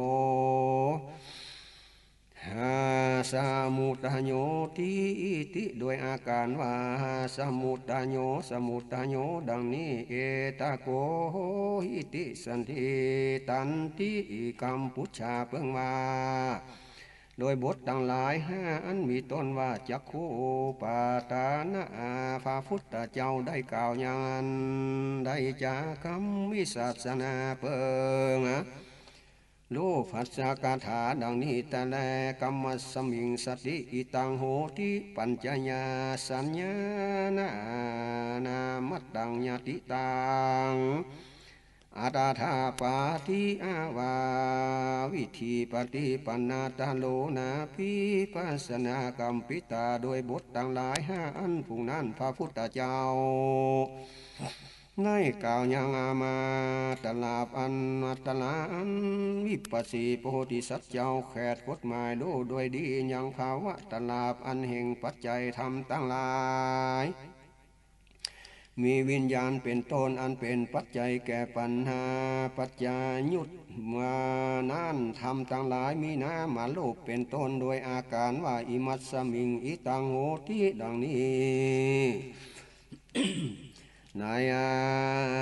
หา สมุตตะโยติ อิติ โดยอาก๋านว่า สมุตตะโย สมุตตะโย ดังนี้ เอตะโก หิติ สันทิตันติ กำปุจฉาเปิงว่า โดยบทตังหลายห้าอันมีต้นว่า จักขุปาตานะ พระพุทธเจ้าได้กล่าวอย่างนั้น ได้จาคำวิสัชนาเปิง รูปัสสกถา ดังนี้แต๊แล กัมมัสมิง สติ อิตัง โหติ ปัญจญาสัญญานา นามัตตัง ญาติตัง อัตถาปาติ อวาวิธีปฏิปันนา ตะโลนา ภิปัสสนากัมปิตา โดยบทตังหลายห้าอันผู้นั้นพระพุทธเจ้า ได้กล่าวยังอามาตลาปอัน มาตลาอันวิปัสสีโพธิสัตว์เจ้าแขดกฎหมายฮู้โดยดี ยังภาวะตลาปอันแห่งปัจจัยธรรมตังหลาย มีวิญญาณเป๋นต้น อันเป๋นปัจจัยแก่ปัญหาปัจจายุต เมื่อนั้นธรรมตังหลายมีนามรูปเป๋นต้น โดยอาก๋านว่า อิมัสมิง อิตัง โหติ ดังนี้ ในอั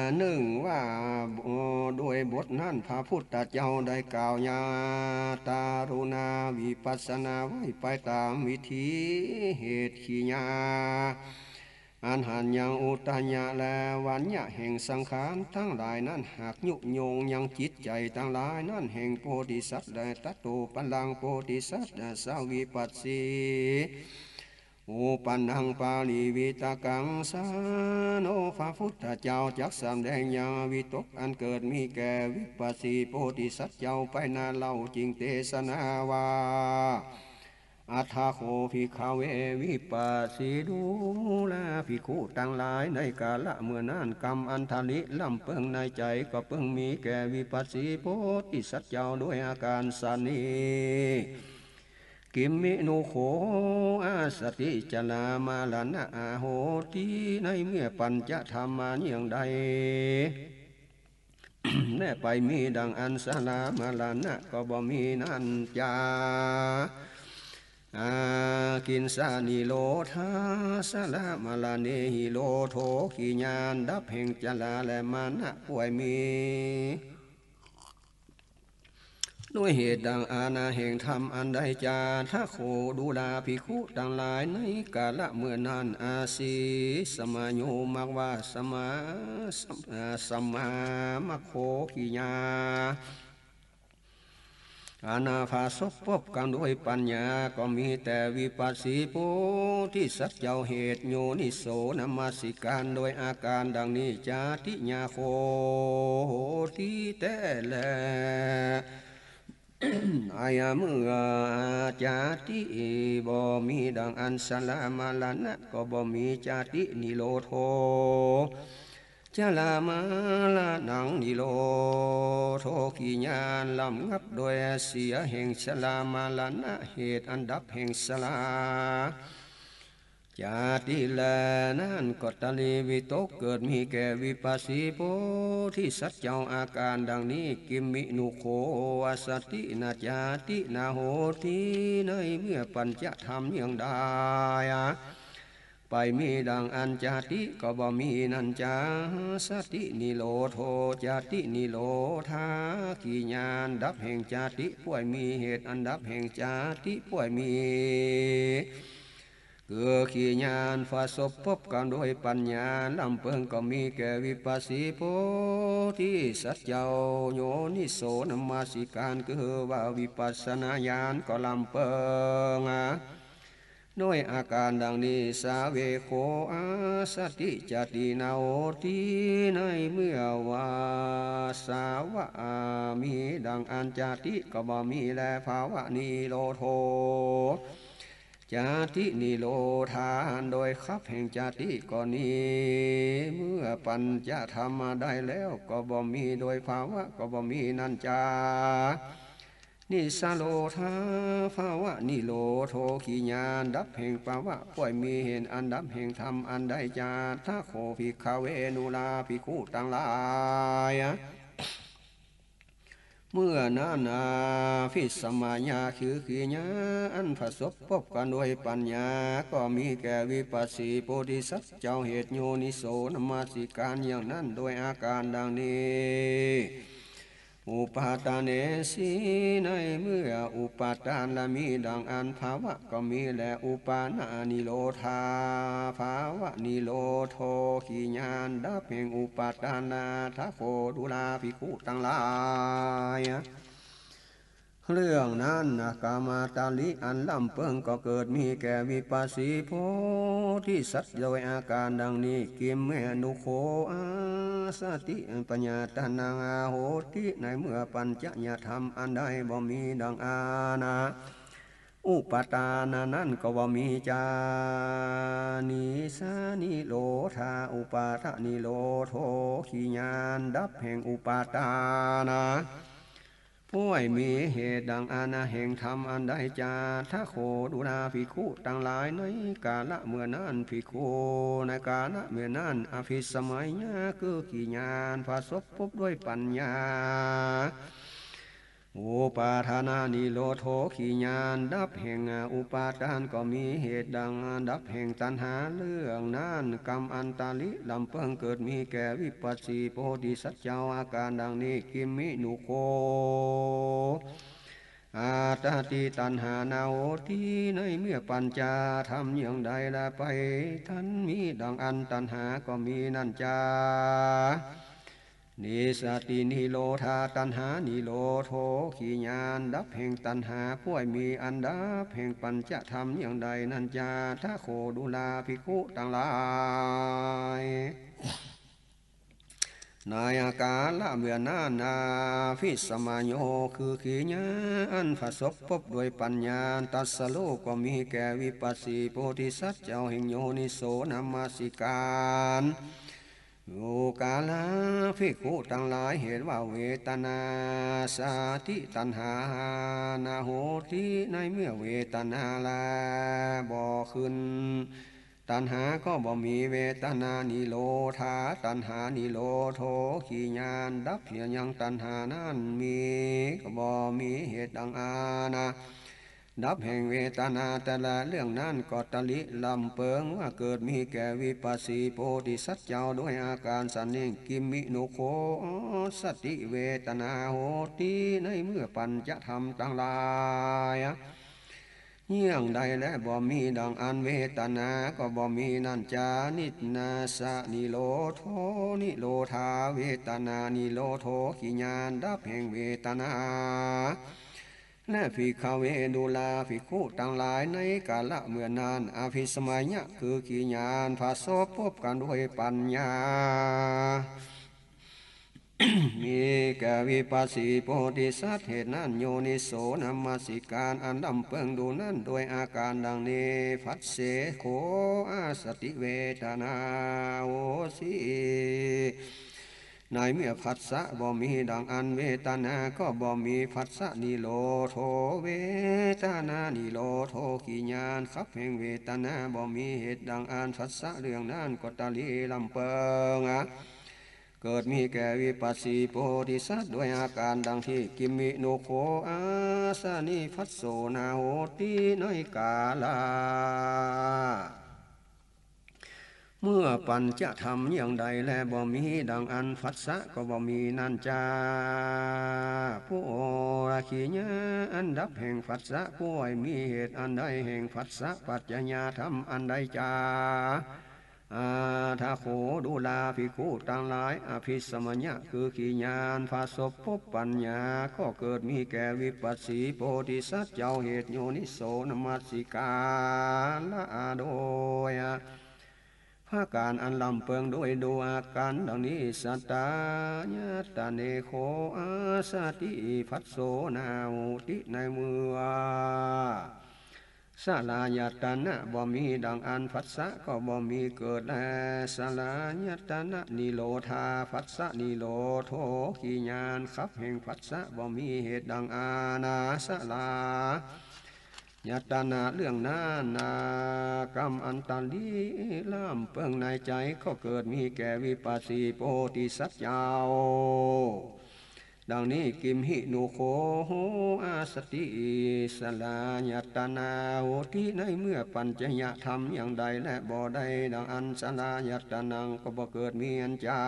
นนึ่งว่า โดยบทนั้นพระพุทธเจ้าได้กล่าวยัง ตะโลนา วิปัสสนาไว้ไปต๋ามวิธีเหตุขีญาณ อันหันยังอุตตายะและวัญญะแห่งสังขารตังหลายนั้น หากยุยงยังจิตใจ๋ตังหลายนั้นแห่งโพธิสัตว์ และตะโตปัลลัง โพธิสัตว์ สวิปัสสี อุปันนัง ปริวิตกัง สาโน พระพุทธเจ้าจักสำแดงยังวิตกอันเกิดมีแก่วิปัสสีโพธิสัตว์เจ้าไปนั้นเล่า จึงเตสนาว่า อัตถะโข ภิกขะเว วิปัสสี ดูราภิกขุตังหลาย ในกาละเมื่อนั้น กัมมันทะริ ลำเปิงในใจ๋ ก็เปิงมีแก่วิปัสสีโพธิสัตว์เจ้าโดยอาก๋านสันนี้ กิมมิ โน โข อัสสติ ชรา มรณะ อ โหติ ในเมื่อปัญจธรรมาเยี่ยงใด แลไปมีดังอั้น ชรา มรณะ ก็บ่มีนั้นจา อากินชา นิโรธา ชรา มรณะ นิโรโธ ขีญาณดับแห่งชราและมรณะป่วยมี ด้วยเหตุดังอานาแห่งธรรมอันใดจา ทะโข ดูราภิกขุตังหลาย ในกาละเมื่อนั้น อาสีสมาโย มักว่าสมา สมามัคโค ขีญา อันประสบพบกั๋นโดยปัญญา ก็มีแต่วิปัสสีโพธิสัตว์เจ้า เหตุโยนิโสนมสิการ โดยอาก๋านดังนี้ จาติยาโหติแต๊แล ในเมื่อจาติบ่มีดังอั้น ชรามรณะก็บ่มี จาตินิโรโธ ชรามรณังนิโรโธ กิริยาระงับโดยเสียแห่งชรามรณะ เหตุอันดับแห่งชรา จาติแลนั้นก็ตริวิตกเกิดมีแก่วิปัสสีโพธิสัตว์เจ้า อาก๋านดังนี้ กิมมิโนโขอัสสติ นจาตินาโหติ ในเมื่อปัญจธรรมเยื่องใด ไปมีดังอั้น จาติก็บ่มีนั้นจา สตินิโรโธ จาตินิโรธา กิริยาดับแห่งจาติป่วยมี เหตุอันดับแห่งจาติป่วยมี คือกิริยาประสบพบกั๋นโดยปัญญา ลำเปิงก็มีแก่วิปัสสีโพธิสัตว์เจ้า โยนิโสนมสิการ คือว่าวิปัสสนาญาณก็ลำเปิง โดยอาก๋านดังนี้ สาเวโขอัสสติ จาตินาโหติ ในเมื่อว่าสาวะมีดังอั้น จาติก็บ่มีแล ภาวะนิโรโธ จาตินิโรธา โดยขับแห่งจาติก็นี้ เมื่อปัญจธรรมได้แล้วก็บ่มี โดยภาวะก็บ่มีนั้นจา นิสโรธา ภาวะนิโรโธ กิริยาดับแห่งภาวะป่วยมี เหตุอันดับแห่งธรรมอันใดจา ตถาโข ภิกขเว ดูราภิกขุตังหลาย เมื่อนั้นอภิสมัยยะ คือกิริยาอันประสบพบกั๋นโดยปัญญา ก็มีแก่วิปัสสีโพธิสัตว์เจ้า เหตุโยนิโสนมสิการอย่างนั้น โดยอาก๋านดังนี้ อุปาทาเนสี ในเมื่ออุปาทานละมีดังอั้น ภาวะก็มีแล อุปาทานิโรธา ภาวะนิโรโธ กิริยาดับแห่งอุปาทาน ตถาโข ดูราภิกขุตังหลาย เรื่องนั้นนะ กามตริอันลำเปิงก็เกิดมีแก่วิปัสสีโพธิสัตว์โดยอาก๋านดังนี้ กิมมิโนโขอัสสติ ปัญจตานังอาโหติ ในเมื่อปัญจญาธรรมอันใดบ่มีดังอั้นนะ อุปาทานานั้นก็บ่มีจา นิสนิโรธา อุปาทานิโรโธ กิริยาดับแห่งอุปาทานา ป่วยมีเหตุดังอั้นนะ แห่งธรรมอันใดจา ตถาโข ดูราภิกขุตังหลาย ในกาละเมื่อนั้น ภิกขุ ในกาละเมื่อนั้น อภิสมัยยะ คือกิริยาประสบพบด้วยปัญญา อุปาทานานิโรโธ กิริยาดับแห่งอุปาทานก็มี เหตุดังดับแห่งตัณหา เรื่องนั้นกามตริลำเปิงเกิดมีแก่วิปัสสีโพธิสัตว์เจ้า อาก๋านดังนี้ กิมมิโนโข อัตตาติตัณหานาโหติ ในเมื่อปัญจธรรมอย่างใดละไปตันมีดังอั้น ตัณหาก็มีนั้นจา นิสสตินิโรธา ตัณหานิโรโธ กิริยาดับแห่งตัณหาป่วยมี อันดับแห่งปัญจธรรมอย่างใดนั้นจา ตถาโข ดูราภิกขุตังหลาย ในกาละเมื่อนั้น อภิสมัยโย คือกิริยาอันประสบพบด้วยปัญญา ตรัสรู้ก็มีแก่วิปัสสีโพธิสัตว์เจ้าแห่งโยนิโสนมสิการ อุกาลาภิกขุตังหลาย เหตุว่าเวทนา สาติตัณหานาโหติ ในเมื่อเวทนาแลบ่ขึ้น ตัณหาก็บ่มี เวทนานิโรธา ตัณหานิโรโธ กิริยาดับเสียยังตัณหานั้นมี ก็บ่มีเหตุดังอั้นนะ ดับแห่งเวทนาแต่ละเรื่องนั้นก็ตริลำเปิงว่าเกิดมีแก่วิปัสสีโพธิสัตว์เจ้าโดยอาก๋านสันนี้ กิมมิโนโขอัสสติเวทนาโหติ ในเมื่อปัญจธรรมตังหลาย เยื่องใดแลบ่มีดังอั้น เวทนาก็บ่มีนั้นจา นิสสนิโรโธ นิโรธา เวทนานิโรโธ กิริยาดับแห่งเวทนา และภิกขเว ดูราภิกขุตังหลาย ในกาละเมื่อนั้น อภิสมัยะ คือขีญาณ ผสมปบกันด้วยปัญญา มีแก่วิปัสสีโพธิสัตว์ เหตุนั้นโยนิโสนมัสสิการอันล้ำเปิงดูนั้น โดยอาก๋านดังนี้ ผัสเสโข อาสติ เวทนา โหสิ ในเมื่อผัสสะบ่มีดังอั้น เวทนาก็บ่มี ผัสสะนิโรโธ เวทนานิโรโธ ขีญาณคับแห่งเวทนาบ่มี เหตุดังอั้น ผัสสะเรื่องนั้นก็ตะหลีล้ำเปิง เกิดมีแก่วิปัสสีโพธิสัตว์ ด้วยอาก๋านดังนี้ กิมหิ นุโข อาสะนิ ผัสโส นา โหติ ในกาละ เมื่อปัญจธรรมอย่างใดแลบ่มีดังอั้น ผัสสะก็บ่มีนั้นจา ปุโร ขีญาณ อันดับแห่งผัสสะ ป่วยมีเหตุอันใดแห่งผัสสะ ปัจจยธรรมอันใดจา อัฏฐโข ดูราภิกขุตังหลาย อภิสมัยะ คือขีญาณผสมปบปัญญา ก็เกิดมีแก่วิปัสสีโพธิสัตว์เจ้า เหตุโยนิโสนมัสสิการละโดย ผะก๋านอันล้ำเปิงโดยดูอาก๋านดังนี้ สัตตายตเน โข อาสติ ผัสโส นา โหติ ในเมื่อ สลายตนะบ่มีดังอั้น ผัสสะก็บ่มีเกิดแล สลายตนะนิโรธา ผัสสะนิโรโธ ขีญาณคับแห่งผัสสะบ่มี เหตุดังอั้น สลายตนะเรื่องนั้น ก๋รรมอันตะหลีล้ำเปิงในใจ๋ ก็เกิดมีแก่วิปัสสีโพธิสัตว์เจ้า ดังนี้ กิมหิ นุโข โห อาสติ สลายตนา โหติ ในเมื่อปัญจยธรรมอย่างใดแลบ่ได้ดังอั้น สลายตนะก็บ่เกิดมีอันจา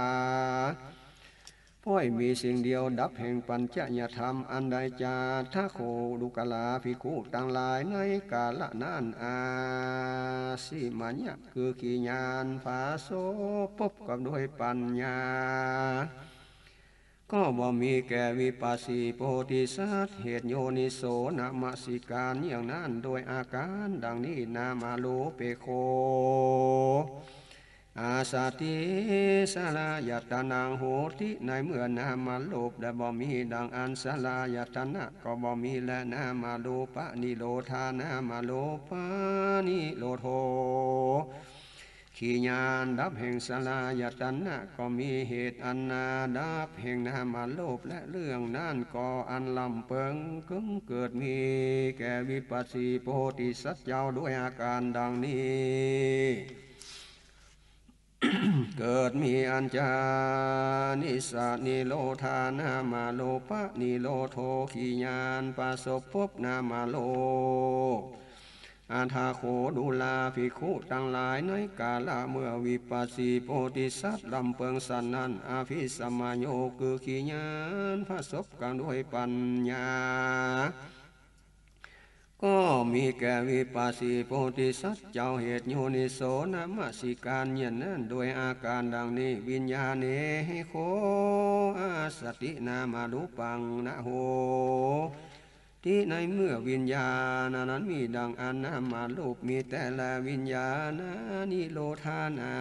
ป่วยมีสิ่งเดียว ดับแห่งปัญจยธรรมอันใดจา อัฏฐโข ดูราภิกขุตังหลาย ในกาละนั้น อภิสมัยะ คือขีญาณผสมปบกันด้วยปัญญา ก็บ่มีแก่วิปัสสีโพธิสัตว์ เหตุโยนิโสนมัสสิการอย่างนั้น โดยอาก๋านดังนี้ นามารูเป โข อาสติ สลายตนะ โหติ ในเมื่อนามรูปได้บ่มีดังอั้น สลายตนะก็บ่มีแล นามารูปนิโรธา นามารูปนิโรโธ ขีญาณดับแห่งสลายตนะก็มี เหตุอันดับแห่งนามรูป และเรื่องนั้นก็อันล้ำเปิง กึ่งเกิดมีแก่วิปัสสีโพธิสัตว์เจ้า ด้วยอาก๋านดังนี้ เกิดมีอันจา นิสสะนิโรธา นามารูปนิโรโธ ขีญาณผสมปบนามรูป อัฏฐโข ดูราภิกขุตังหลาย ในกาละเมื่อวิปัสสีโพธิสัตว์ล้ำเปิงสันนั้น อภิสมัยโย คือขีญาณผสมกันด้วยปัญญา ก็มีแก่วิปัสสีโพธิสัตว์เจ้า เหตุโยนิโสนมัสสิการอย่างนั้น โดยอาก๋านดังนี้ วิญญาเณ โข อาสติ นามารูปัง นะ โห ติ ในเมื่อวิญญาณนั้นมีดังอั้น นามรูปมีแต๊แล วิญญาณนิโรธา นา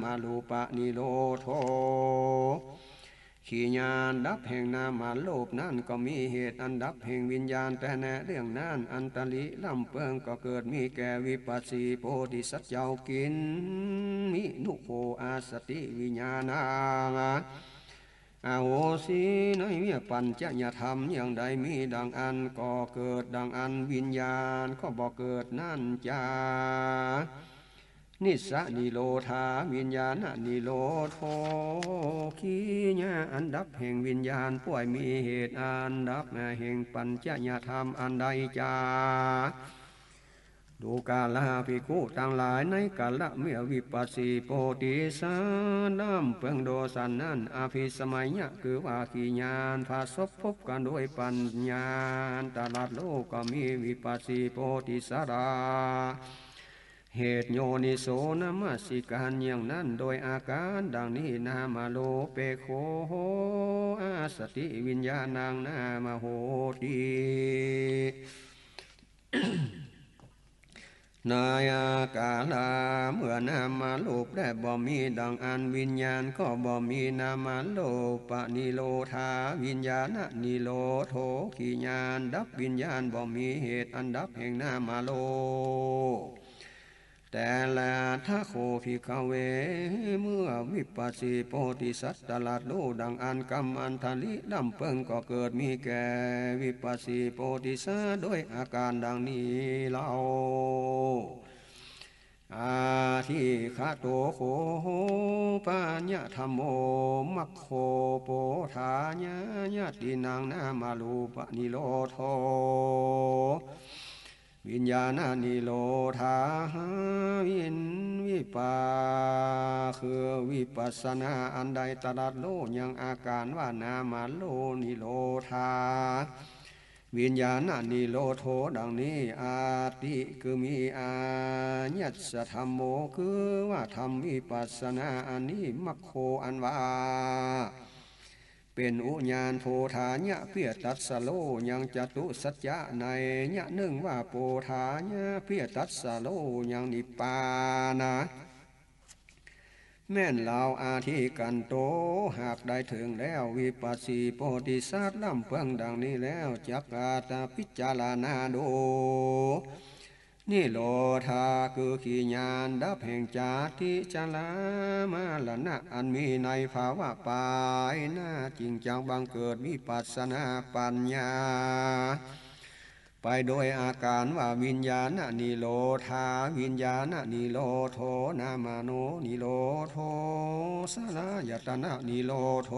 มารูปนิโรโธ ขีญาณดับแห่งนามรูปนั้นก็มี เหตุอันดับแห่งวิญญาณแต๊แล เรื่องนั้นอันตะหลีล้ำเปิง ก็เกิดมีแก่วิปัสสีโพธิสัตว์เจ้า กิมหิ นุโข อาสติ วิญญาณัง อโหสิ ในเมื่อปัญจยธรรมอย่างใดมีดังอั้น ก็เกิดดังอั้น วิญญาณก็บ่เกิดนั้นจา นิสสะนิโรธา วิญญาณนิโรโธ ขีญาณอันดับแห่งวิญญาณ ป่วยมีเหตุอันดับแห่งปัญจยธรรมอันใดจา ดูราภิกขุตังหลาย ในกาละเมื่อวิปัสสีโพธิสัตว์ล้ำเปิงดูสันนั้น อภิสมัยยะ คือว่าขีญาณผสมปบกันด้วยปัญญา ตรัสรู้ก็มี วิปัสสีโพธิสัตว์ เหตุโยนิโสนมสิการอย่างนั้น โดยอาก๋านดังนี้ นามรูปเปโข อสติวิญญาณัง นามโหติ ในอาก๋าระเมื่อนามรูปแลบ่มี ดังอั้นวิญญาณก็บ่มี นามรูปนิโรธา วิญญาณนิโรโธ ขีญาณดับวิญญาณบ่มี เหตุอันดับแห่งนามรูป แต่ละทะโข ภิกขเว เมื่อวิปัสสีโพธิสัตว์ตรัสฮู้ดังอั้น กัมมันทริลำเปิงก็เกิดมีแก่วิปัสสีโพธิสัตว์โดยอาก๋านดังนี้เล่า อธิคโตโข ปัญญธรรมโม มัคโค โพธาญาญาตินัง นามรูปนิโรโธ วิญญาณนิโรธา วินวิปา คือวิปัสสนาอันใดตรัสฮู้ยังอาก๋านว่านามรูปนิโรธา วิญญาณนิโรโธดังนี้ อติ คือมี อายัสสะธัมโม คือว่าธรรมวิปัสสนาอันนี้ มัคโค อันว่า เป๋นอุญาณ โพธาญะ เปื้อตรัสฮู้ยังจตุสัจจะนัยยะนึ่งว่า โพธาญะ เปื้อตรัสฮู้ยังนิพพานะ แม่นลาวอธิกันโต หากได้เถิงแล้ว วิปัสสีโพธิสัตว์ลำเปิงดังนี้แล้ว จักอาจพิจารณาดู นิโรธา คือขีญาณดับแห่งจาติ จรามรณะ อันมีในภาวะปายหน้า จึงจักบังเกิดวิปัสสนาปัญญา ไปโดยอาก๋านว่า วิญญาณนิโรธา วิญญาณนิโรโธ นามโนนิโรโธ สลายตนะนิโรโธ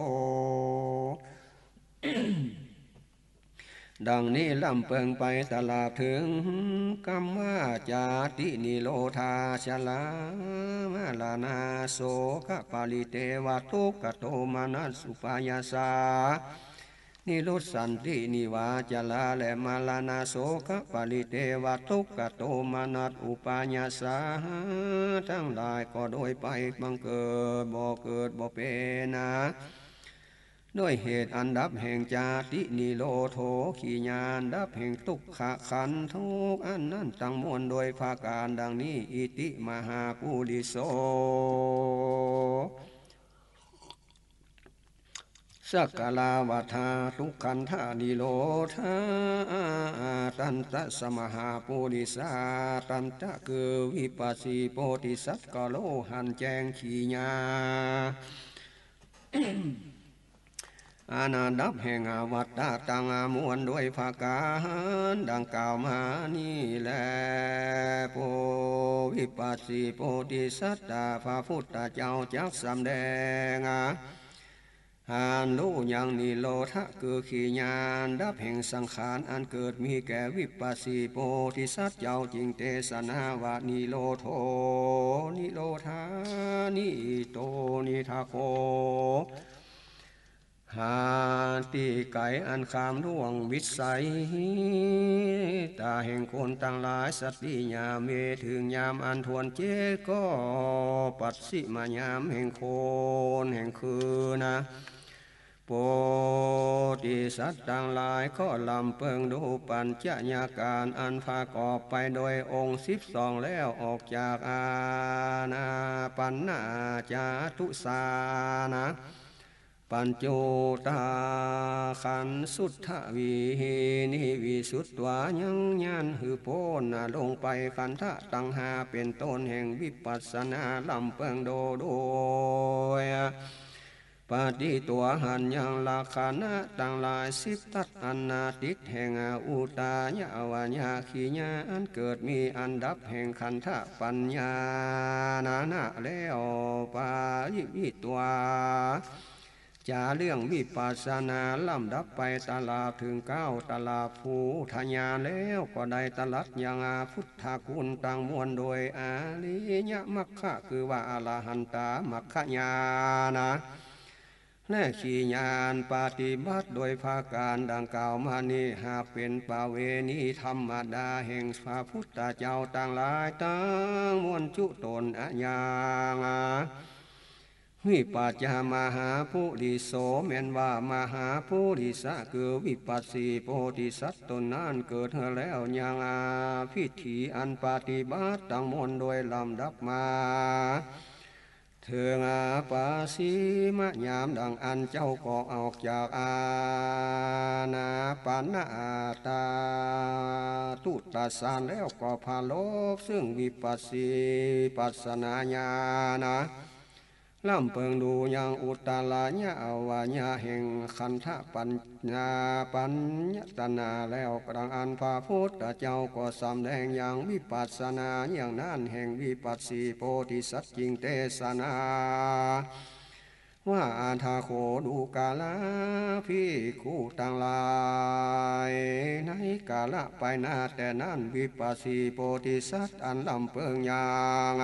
ดังนี้ลำเปิงไปตราบเถิงกำว่า จาตินิโรธา จรามรณะ โสกปริเทวะทุกขโทมนัสอุปายาสา นิรุสสันติ นิวา จราและมรณะ โสกปริเทวะทุกขโทมนัสอุปายาสา ตังหลายก็โดยไปบังเกิดบ่เกิดบ่เป๋นนา ด้วยเหตุอันดับแห่งจาตินิโรโธ ขีญาณดับแห่งทุกขะขันธ์ทุกข์อันนั้นตังมวลโดยประก๋านดังนี้ อิติมหาปุริโส สักกะลาวัฏฐา ทุกขันธนิโรธา ตันตะ สะมหาปุริสา ตันตะ คือวิปัสสีโพธิสัตว์ก็ฮู้หันแจ้งขีญาณ อันดับแห่งอวัฏฏะตังมวลโดยประก๋านดังกล่าวมานี้แล โพ วิปัสสีโพธิสัตว์ พระพุทธเจ้าจักสำแดง หันฮู้ยังนิโรธะ คือขีญาณดับแห่งสังขารอันเกิดมีแก่วิปัสสีโพธิสัตว์เจ้า จึงเตสนาว่า นิโรโธ นิโรธานิโต นิทาโค หาตี้ไก๋อันข้ามล่วงวิสัยต๋าแห่งคนตังหลาย สัตติยาเม เถิงยามอันถ้วนเจ๊ก็ ปัสสิมายามแห่งคนแห่งคืนนะ โพธิสัตว์ตังหลายก็ลำเปิงดูปัญจญาก๋ารอันประกอบไปโดยองค์สิบสองแล้ว ออกจากอานาปันนาจาตุสานะ ปัญจุตาขันธ์สุทธวีนิวิสุทธวา ยังยันหื้อป๊นลงไปขันธะตังห้าเป๋นต้นแห่งวิปัสสนาลำเปิงดูโดย ปฏิตัวหันยังลักขณะตังหลายสิบทัศอันนาติดแห่งอุตายาวัญญาขีญาณอันเกิดมีอันดับแห่งขันธะปัญญานานะแล้ว ปริวิตวา จ๋าเรื่องวิปัสสนาลำดับไปตราบเถิงเก้าตราบภูทะญาณแล้ว ก็ได้ตรัสยังพุทธคุณตังมวลโดยอริยมรรคคือว่าอรหันตามรรคญาณ ป และขีญาณปฏิบัติโดยประก๋านดังกล่าวมานี้ หากเป๋นประเวณีธรรมดาแห่งพระพุทธเจ้าตังหลายตังมวลจุตนอะยัง วิปัสสะมหาปุริโส แม่นว่ามหาปุริสะคือวิปัสสีโพธิสัตว์ต๋นนั้นเกิดแล้วยัง พิธีอันปฏิบัติตังมวลโดยลำดับมา เถิงอาปาสีมะยามดังอั้น เจ้าก็ออกจากอานาปานะอาตาตุตาสานแล้วก็ผลบซึ่งวิปัสสีปัสสนาญาณ ลำเปิงดูยังอุตตรายะอวัยะแห่งขันธะปัญญาปัญญตนาแล้ว ดังอั้นพระพุทธเจ้าก็สำแดงยังวิปัสสนาอย่างนั้นแห่งวิปัสสีโพธิสัตว์จึงเตสนา ว่า อัฏฐะโข ดูกราภิกขุตังหลาย ในกาละไปหน้าแต่นั้น วิปัสสีโพธิสัตว์อันลำเปิงยัง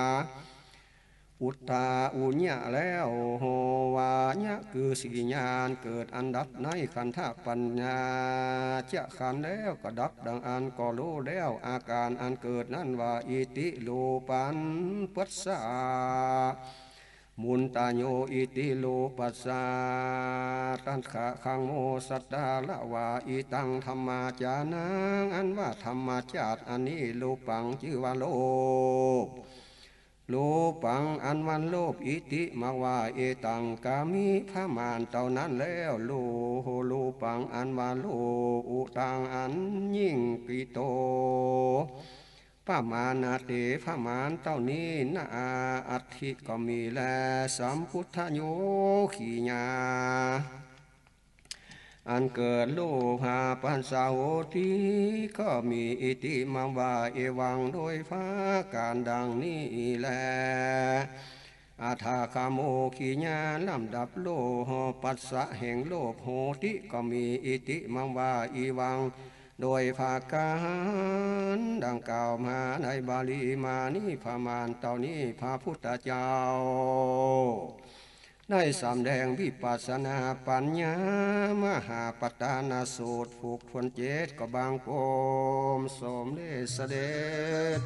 อุตตาอุยะแล้ว โหวายะคือสีญาณเกิดอันดับในขันธะปัญญาจะขันธ์แล้วก็ดับดังอั้นก็ฮู้แล้ว อาก๋านอันเกิดนั้นว่า อิติรูปังปัสสะ มุตตะโย อิติรูปัสสะ ตัสสะ คัง โม สัตตาระวา อิตัง ธัมมาจานัง อันว่าธรรมชาติอันนี้ รูปัง จื้อว่ารูป รูปัง อันว่ารูป อิติ มากว่า เอตัง กามิ ประมาณเต้านั้นแล้ว รู รูปัง อันว่ารูป อุตัง อันยิ่ง กิโต ประมาณาเต ประมาณเต้านี้ นะ อัตถิ ก็มีแล สัมพุทธะโย ขีญา อันเกิดรูปาปัสสะโหติ ก็มี อิติ มากว่า เอวัง โดยประก๋านดังนี้แล อัฏฐะ คัง โม ขีญา ลำดับรูปัสสะแห่งรูป โหติ ก็มี อิติ มากว่า อีวัง โดยประก๋านดังกล่าวมาในบาลีมานี้ ประมาณเต้านี้ พระพุทธเจ้าได้สำแดงวิปัสสนาปัญญามหาปัฏฐานสูตร ผูกถ้วนเจ็ด ก็บังคมสมเด็จเสด็จ